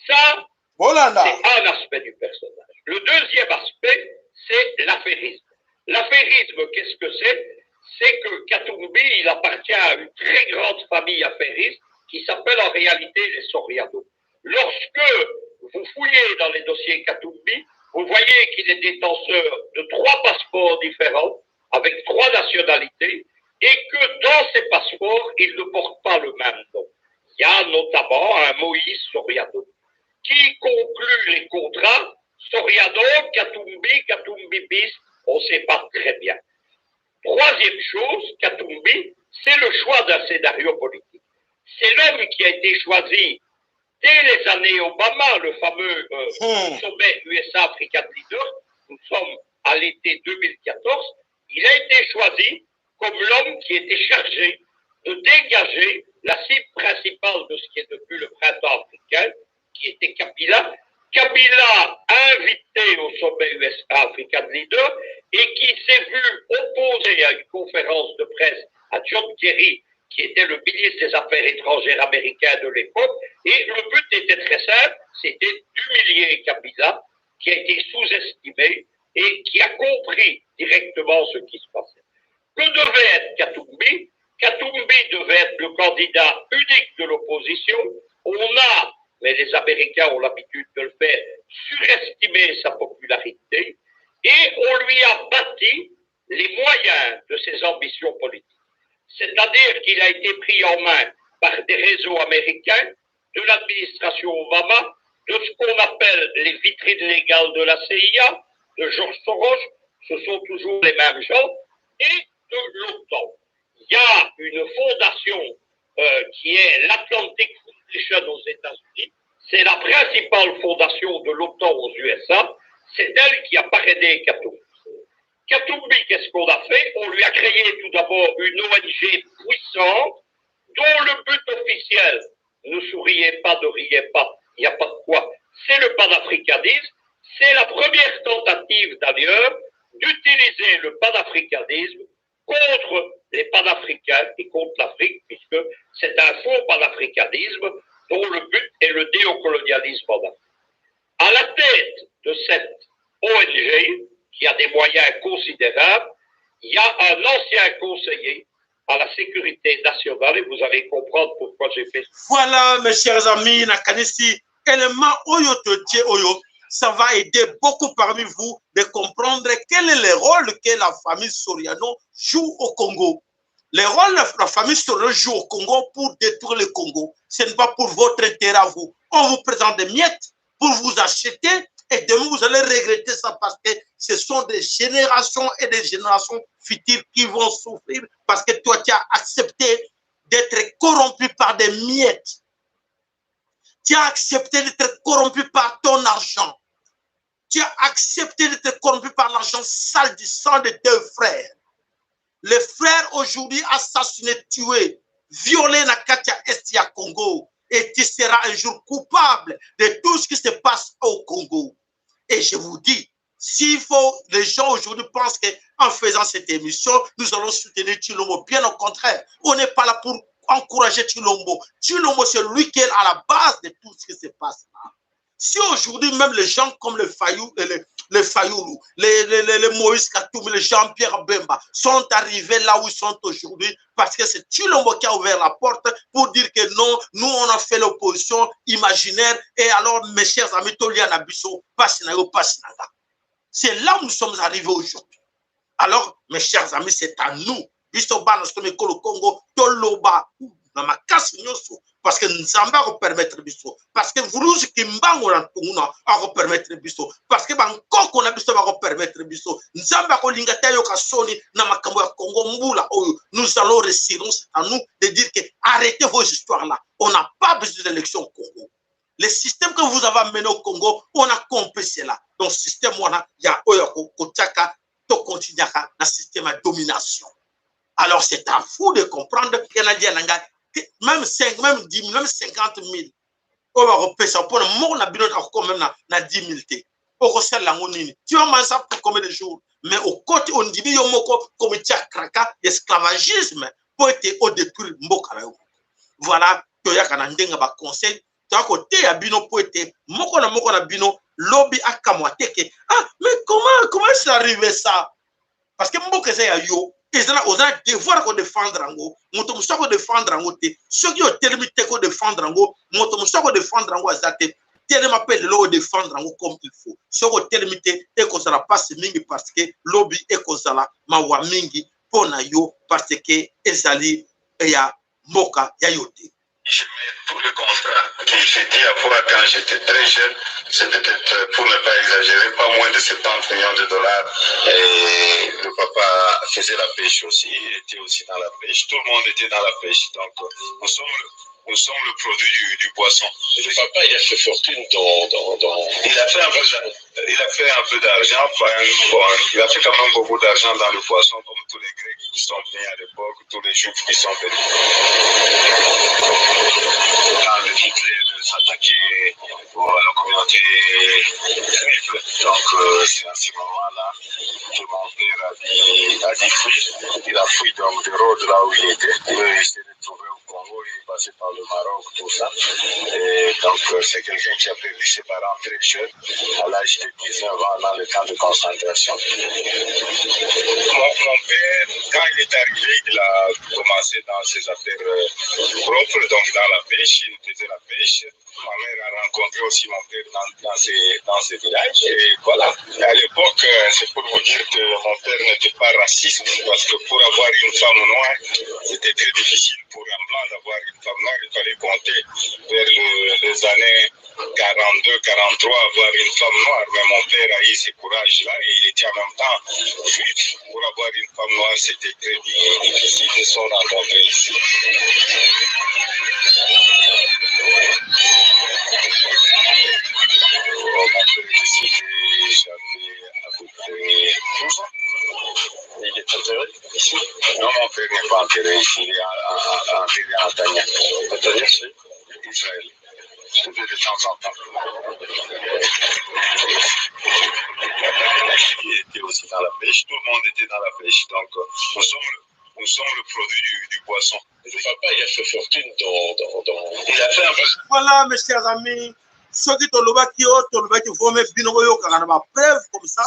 Ça, Hollanda, c'est un aspect du personnage. Le deuxième aspect, c'est l'affairisme. L'affairisme, qu'est-ce que c'est? C'est que Katumbi, il appartient à une très grande famille affairiste qui s'appelle en réalité les Soriano. Lorsque vous fouillez dans les dossiers Katumbi, vous voyez qu'il est détenteur de 3 passeports différents, avec 3 nationalités, et que dans ces passeports, il ne porte pas le même nom. Il y a notamment un Moïse Soriano qui conclut les contrats Soriano, Katumbi, Katumbi bis, on ne sait pas très bien. Troisième chose, Katumbi, c'est le choix d'un scénario politique. C'est l'homme qui a été choisi dès les années Obama, le fameux sommet USA African Leaders, nous sommes à l'été 2014, il a été choisi comme l'homme qui était chargé de dégager la cible principale de ce qui est devenu le printemps africain, qui était Kabila. Kabila invité au sommet USA African Leaders et qui s'est vu opposer à une conférence de presse à John Kerry, qui était le ministre des Affaires étrangères américain de l'époque. Et le but était très simple, c'était d'humilier Kabila, qui a été sous-estimé et qui a compris directement ce qui se passait. Que devait être Katumbi? Katumbi devait être le candidat unique de l'opposition. On a, mais les Américains ont l'habitude de le faire, surestimé sa popularité et on lui a bâti les moyens de ses ambitions politiques. C'est-à-dire qu'il a été pris en main par des réseaux américains, de l'administration Obama, de ce qu'on appelle les vitrines légales de la CIA, de George Soros, ce sont toujours les mêmes gens, et de l'OTAN. Il y a une fondation qui est l'Atlantic Foundation aux États-Unis, c'est la principale fondation de l'OTAN aux USA, c'est elle qui a parrainé Katumbi. Katumbi, qu'est-ce qu'on a fait? On lui a créé tout d'abord une ONG puissante, dont le but officiel, ne souriez pas, ne riez pas, il n'y a pas de quoi, c'est le panafricanisme. C'est la première tentative d'ailleurs d'utiliser le panafricanisme contre les panafricains et contre l'Afrique, puisque c'est un faux panafricanisme dont le but est le néocolonialisme en Afrique. À la tête de cette ONG, qui a des moyens considérables, il y a un ancien conseiller à la sécurité nationale, et vous allez comprendre pourquoi j'ai fait ça. Voilà, mes chers amis, nakanisi, élément oyo totie oyo, ça va aider beaucoup parmi vous de comprendre quel est le rôle que la famille Soriano joue au Congo. Le rôle de la famille Soriano joue au Congo pour détruire le Congo. Ce n'est pas pour votre intérêt à vous. On vous présente des miettes pour vous acheter et demain vous allez regretter ça parce que ce sont des générations et des générations futures qui vont souffrir parce que toi tu as accepté d'être corrompu par des miettes. Tu as accepté d'être corrompu par ton argent. Tu as accepté d'être corrompu par l'argent sale du sang de tes frères. Les frères aujourd'hui assassinés, tués, violés na kati ya Est ya Congo. Et tu seras un jour coupable de tout ce qui se passe au Congo. Et je vous dis, s'il faut, les gens aujourd'hui pensent qu'en faisant cette émission, nous allons soutenir Tshilombo. Bien au contraire, on n'est pas là pour encourager Tshilombo. Tshilombo, c'est lui qui est à la base de tout ce qui se passe là. Si aujourd'hui, même les gens comme les Fayou, les Fayoulou, les Moïse Katumbi, les Jean-Pierre Bemba sont arrivés là où ils sont aujourd'hui parce que c'est Tshilombo qui a ouvert la porte pour dire que non, nous on a fait l'opposition imaginaire et alors mes chers amis, tolia na biso, pasi na yo, pasi na nga. C'est là où nous sommes arrivés aujourd'hui. Alors, mes chers amis, c'est à nous. Biso bana somi ekolo Congo, toloba na makasi nyonso parce que Nzambe akopermettre biso, parce que Mvuluzi Kimbangu na Ntunguna akopermettre biso, parce que bankoko na biso bakopermettre biso. Nzambe akolinga te ayoka soni na makambo ya Congo mbula oyo. Nous allons réussir. C'est à nous de dire que arrêtez vos histoires là. On n'a pas besoin d'élection au Congo. Le système que vous avez amené au Congo, on a compris cela. Donc système wana ya oyo kotiaka to continuaka na système ya domination. Alors c'est à vous de comprendre que na dia nanga même 5, même 10, même 50 000 oyo bakopesa mpona moko na bino akokoma même na 10 000 te. Okosala yango nini? Tu vas manger ça pour combien de jours? Mais okoti ondimi yo moko komitia kraka esclavagisme mpo ete odétruire mboka na yo. Voilà, toyaka na ndenge baconseil, toya koteya bino mpo ete moko na moko na bino lobi akamwa te ke ah, mais comment c'est arrivé ça? Parce que mboka eza ya yo, eza oza na devoir kodéfendre yango. Moto mosusu akodéfendre yango te. Soki otelemi te kodéfendre yango, moto mosusu akodéfendre yango aza te. Telema mpe lelo odéfendre yango comme il faut. Soki otelemi te, ekozala mpasi mingi parce que lobi ekozala mawa mingi mpo na yo, parce que ezali ya mboka ya yo te. Je mets tous les contrats que j'ai dit avoir quand j'étais très jeune, c'était peut-être, pour ne pas exagérer, pas moins de 70 millions de dollars. Et le papa faisait la pêche aussi, il était aussi dans la pêche. Tout le monde était dans la pêche. Donc, nous sommes le produit du poisson. Le papa, il a fait fortune dans. Il a fait un peu d'argent. Enfin, bon, il a fait quand même beaucoup d'argent dans le poisson, comme tous les Grecs qui sont venus à l'époque, tous les Juifs qui sont venus. Quand le Hitler s'attaquait à la communauté juive. Donc, c'est à ce moment-là que mon père a dit fuir. Il a fui donc de Rhodes, là où il était. Il s'est retrouvé au Congo, il est passé par le Maroc, tout ça. Et donc, c'est quelqu'un qui a perdu ses parents très jeune, à l'âge de 19 ans, dans le camp de concentration. Mon père, quand il est arrivé, il a commencé dans ses affaires propres, donc dans la pêche, il faisait la pêche. Ma mère a rencontré aussi mon père dans ces villages. Et voilà. À l'époque, c'est pour vous dire que mon père n'était pas raciste, parce que pour avoir une femme noire, c'était très difficile pour un blanc d'avoir une femme noire. Il fallait compter vers les années 42, 43, avoir une femme noire. Mais mon père a eu ce courage-là et il était en même temps juif. Pour avoir une femme noire, c'était très difficile. Ils se sont rencontrés ici. Mon père est décédé, j'avais à peu près 12 ans. Il est enterré ici? Non, mon père n'est pas enterré ici, il est enterré à Netanya. Netanya, c'est? Israël. Je vais de temps en temps. Il était aussi dans la pêche, tout le monde était dans la pêche. Donc, nous sommes le produit du poisson. Le papa, il a fait fortune dans. Il a fait un peu. Voilà, mes chers amis, soki tolobaki oyo tolobaki vome bino boyokaka na bapreuve comme ça.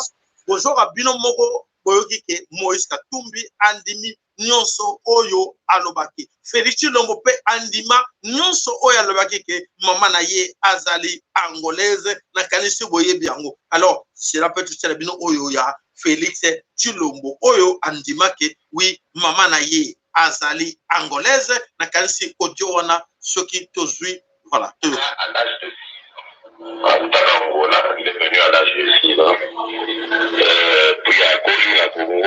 Bozoka bino moko boyoki ke Moïse Katumbi andimi nyonso oyo alobaki. Félix Tshilombo mpe andima nyonso oyo alobaki ke mama na ye azali angolaise. Nakanisi boyebi yango. Alors cela peut tosala bino oyo ya Félix Tshilombo oyo andimaki oui, mama na ye azali angolaise. Nakanisi audio wana soki tozwi, voilà, toyoka. À l'âge de 6 ans. Autaka Angola, il est venu à l'âge de 6 ans. Puis akoli na Congo,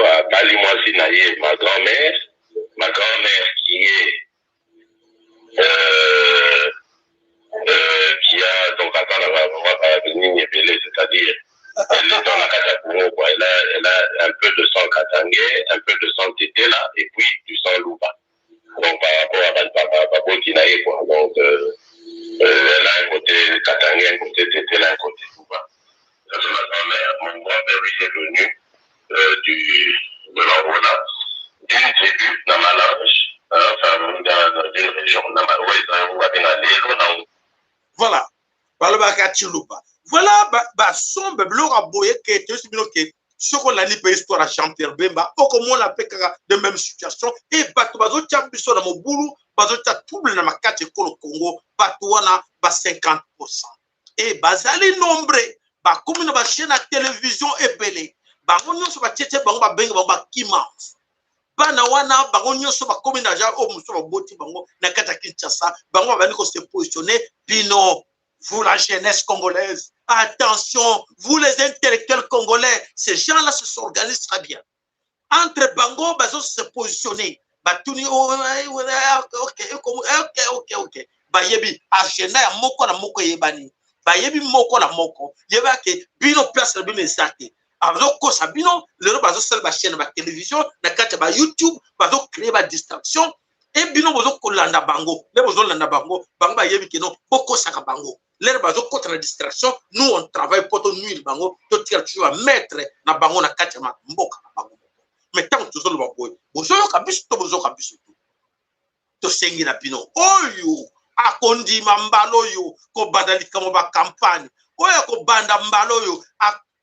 abali mwasi na ye, ma grand-mère, ma grand-mère qui a donc aza na nini ebele, c'est-à-dire elle est dans la kati ya Congo, quoi. Elle a un peu de sang katangais, un peu de sang tetela et puis du sang luba. Donc par rapport à baboti na ye quoi. Donc elle a un côté katangais, un côté tetela, un côté luba. Ça, c'est ma grand-mère. Mon grand-père, lui, est venu de l'Angola, d'une tribu na Malange, hein, enfin d'une région na Malange. Voilà, balobaka tshiluba. Voilà, basombe biloko ya boye ke toyesi bino ke soki olandi mpe histoire ya Jean Pierre Bemba, okomona mpe kaka de même situation. E bato bazotya biso na mobulu, bazotya trouble na makati ekolo Congo. Bato wana ba 50 e bazali nombre, bakomi na bachaîne ya télévision ebele. Bango nyonso batietie bango, babengi bango bakima. Bana wana bango nyonso bakomi na ja oyo mosusu baboti bango na kati ya Kinshasa. Bango babandi kose positionner. Bino, vous la jeunesse congolaise, attention, vous les intellectuels congolais, ces gens-là se s'organisent très bien entre bango, bazo se positionner. Batuni ok, bayebi agenda ya moko na moko eyebani, bayebi moko na moko. Yeba ke bino, place na bino eza te. Bazokosa bino. Lelo bazosala bachaîne ya batélévision, na kati ya baYouTube, bazocréer badistraction e bino bozokolanda bango. Nde bozolanda bango, bango bayebi ke non, bokosaka bango. Lere bazokɔta na distraction, nous on travaille mpo tonuire bango, totikala toujours bamaître na bango na kati ya mboka na bango moko. Mais ntango tozoloba boye, bozoyoka biso to bozoyoka biso to tosengi na bino, oyo akondima mbala oyo kobanda likambo bacampagne, oyo akobanda mbala oyo,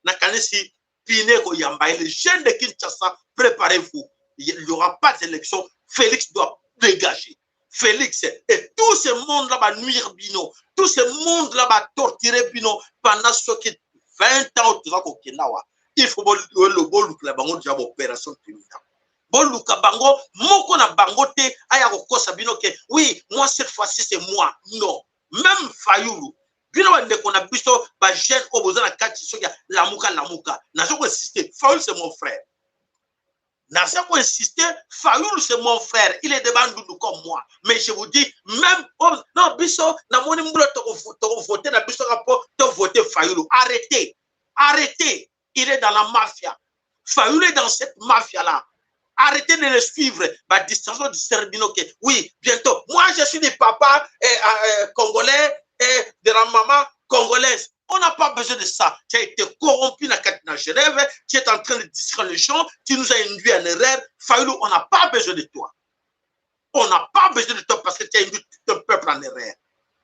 nakanisi pine koyamba ye. Les jeunes de Kinshasa, préparez-vous, il n'y aura pas d'élection. Félix doit dégager. Félix et tout ce monde-là va nuire bino, tout ce monde-là va torturer bino pendant soki 20 ans. Toza kokenda wa, il faut bolukela bango déjà baopération criminelle. Boluka bango moko na bango te aya kokosa bino ke oui, moi, cette fois-ci c'est moi. Non, même Fayulu, bino bandeko na biso bajeune oyo boza na kati soki ya Lamuka, Lamuka, naza koinsiste, Fayulu, c'est mon frère. Naza koinsiste, Fayulu, c'est mon frère, il est de Bandundu comme moi. Mais je vous dis même, oh, non, biso namoni mbula tokovote na biso kaka mpo tovote Fayulu. Arrêtez, arrêtez, il est dans la mafia. Fayulu est dans cette mafia là. Arrêtez de le suivre. Ba distraction du Serbino que oui, bientôt. Moi, je suis du papa congolais et de la maman congolaise. On n'a pas besoin de ça. Tu as été corrompu dans Genève, tu es en train de distraire les gens, tu nous as induit en erreur. Fayulu, on n'a pas besoin de toi. On n'a pas besoin de toi parce que tu as induit tout un peuple en erreur.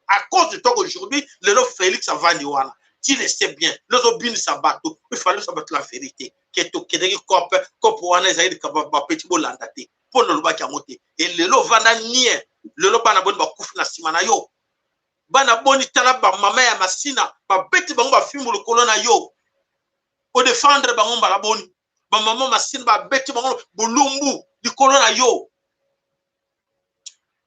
À cause de toi aujourd'hui, le Félix avandi wana. Tu le sais bien. Le bato, il fallait savoir la vérité. Ke tokendeki cope, cope wana ezali bapeti, bolanda te mpo na olobaki yango te. E lelo ovanda nie, lelo bana boni bakufi na nsima na yo? Bana boni? Tala bamama ya Masina, babeti bango bafimbu likolo na yo. Odefendre bango mbala boni? Bamama Masina babeti bango bolumbu likolo na yo.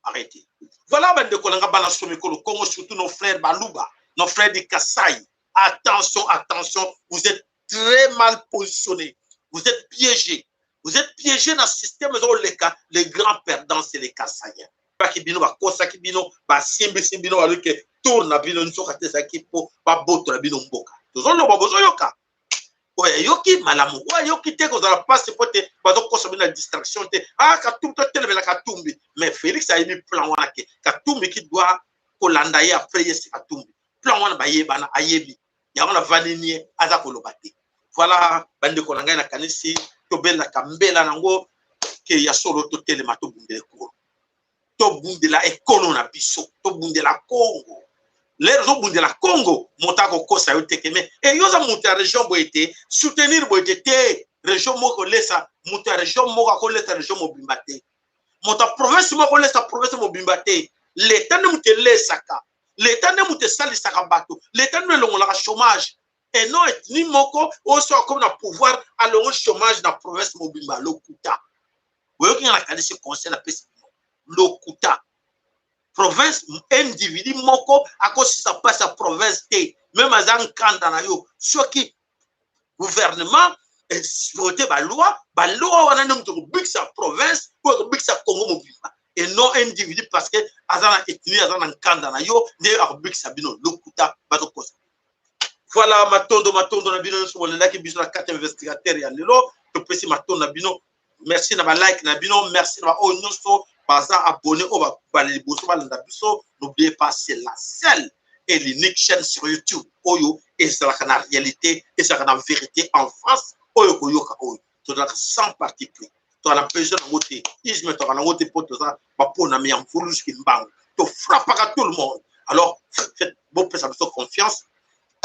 Arrêtez. Voilà, bandeko na nga bana so mikolo Congo, surtout nos frères baluba, nos frères du Kasai, attention, attention, vous êtes très mal positionnés, vous êtes piégés, vous êtes piégés dans le système ezoleka. Les grands perdants, c'est les Kasaïens. Baki bino, bakosaki bino, basimbisi bino, balobi ke tour na bino, nzoka te ezalaki mpo babotola bino mboka. Tozoloba, bozoyoka. Oyo ayoki malamu, oyo ayoki te, kozala mpasi mpo te bazokosa bino na distraction te. Ah, Katumbi, totelemela Katumbi, mais Félix ayebi plan wana ke Katumbi qui doit kolanda ye après ye, c'est Katumbi. Plan wana bayebana, ayebi yango na vanini ye aza koloba te. Voilà, bandeko na ngai, nakanisi tobelaka mbela nango ke ya solo totelema, tobundela ekolo, tobundela ekolo na biso, tobundela Congo. Lero ozobundela Congo, moto akokosa yo te ke me e yo oza moto ya région boye te, soutenir boye te. Te, région moko kolesa, moto ya région moko akolesa région mobimba te, moto ya province moko akolesa province mobimba te. Leta nde moto elesaka, leta nde moto esalisaka bato, leta nde elongolaka chômage et non ethnie moko oyo so akomi na pouvoir, alongoli chômage na province mobimba. Lokuta. Boyoki nga, nakanisi conseil napesi bino, lokuta. Province, individu moko akosisa mpasi ya province te, même aza nkanda na yo. Soki gouvernement vote baloi, baloi wana nde moto ekobikisa province oyo, ekobikisa Congo mobimba et non individu parce que aza na ethnie, aza na nkanda na yo nde akobikisa bino. Lokuta, bazokosa. Voilà, matondo, matondo na bino nyonso bolendaki biso na kati investigateur ya lelo. Topesi matondo na bino. Merci na balike na bino, merci na baoyo nyonso. Baza abonné oyo bala liboso balanda biso. N'oubliez pas, c'est la seule et l'unique chaîne sur YouTube oyo ezalaka na réalité, ezalaka na vérité en face. Oyo koyoka oyo tozalaka sans parti pris, tozala na besoin nango te, isme tozalaka nango te, mpo toza baponami ya mvuluzi Kimbangu, tofrappaka tout le monde. Alors bopesa biso confiance,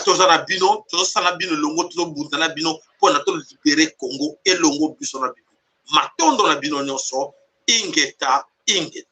toza na bino, tozosala bino elongo, tozobunda na bino mpona tolibérer Congo elongo, biso na bino. Matondo na bino nyonso. Ingeta, ingeta.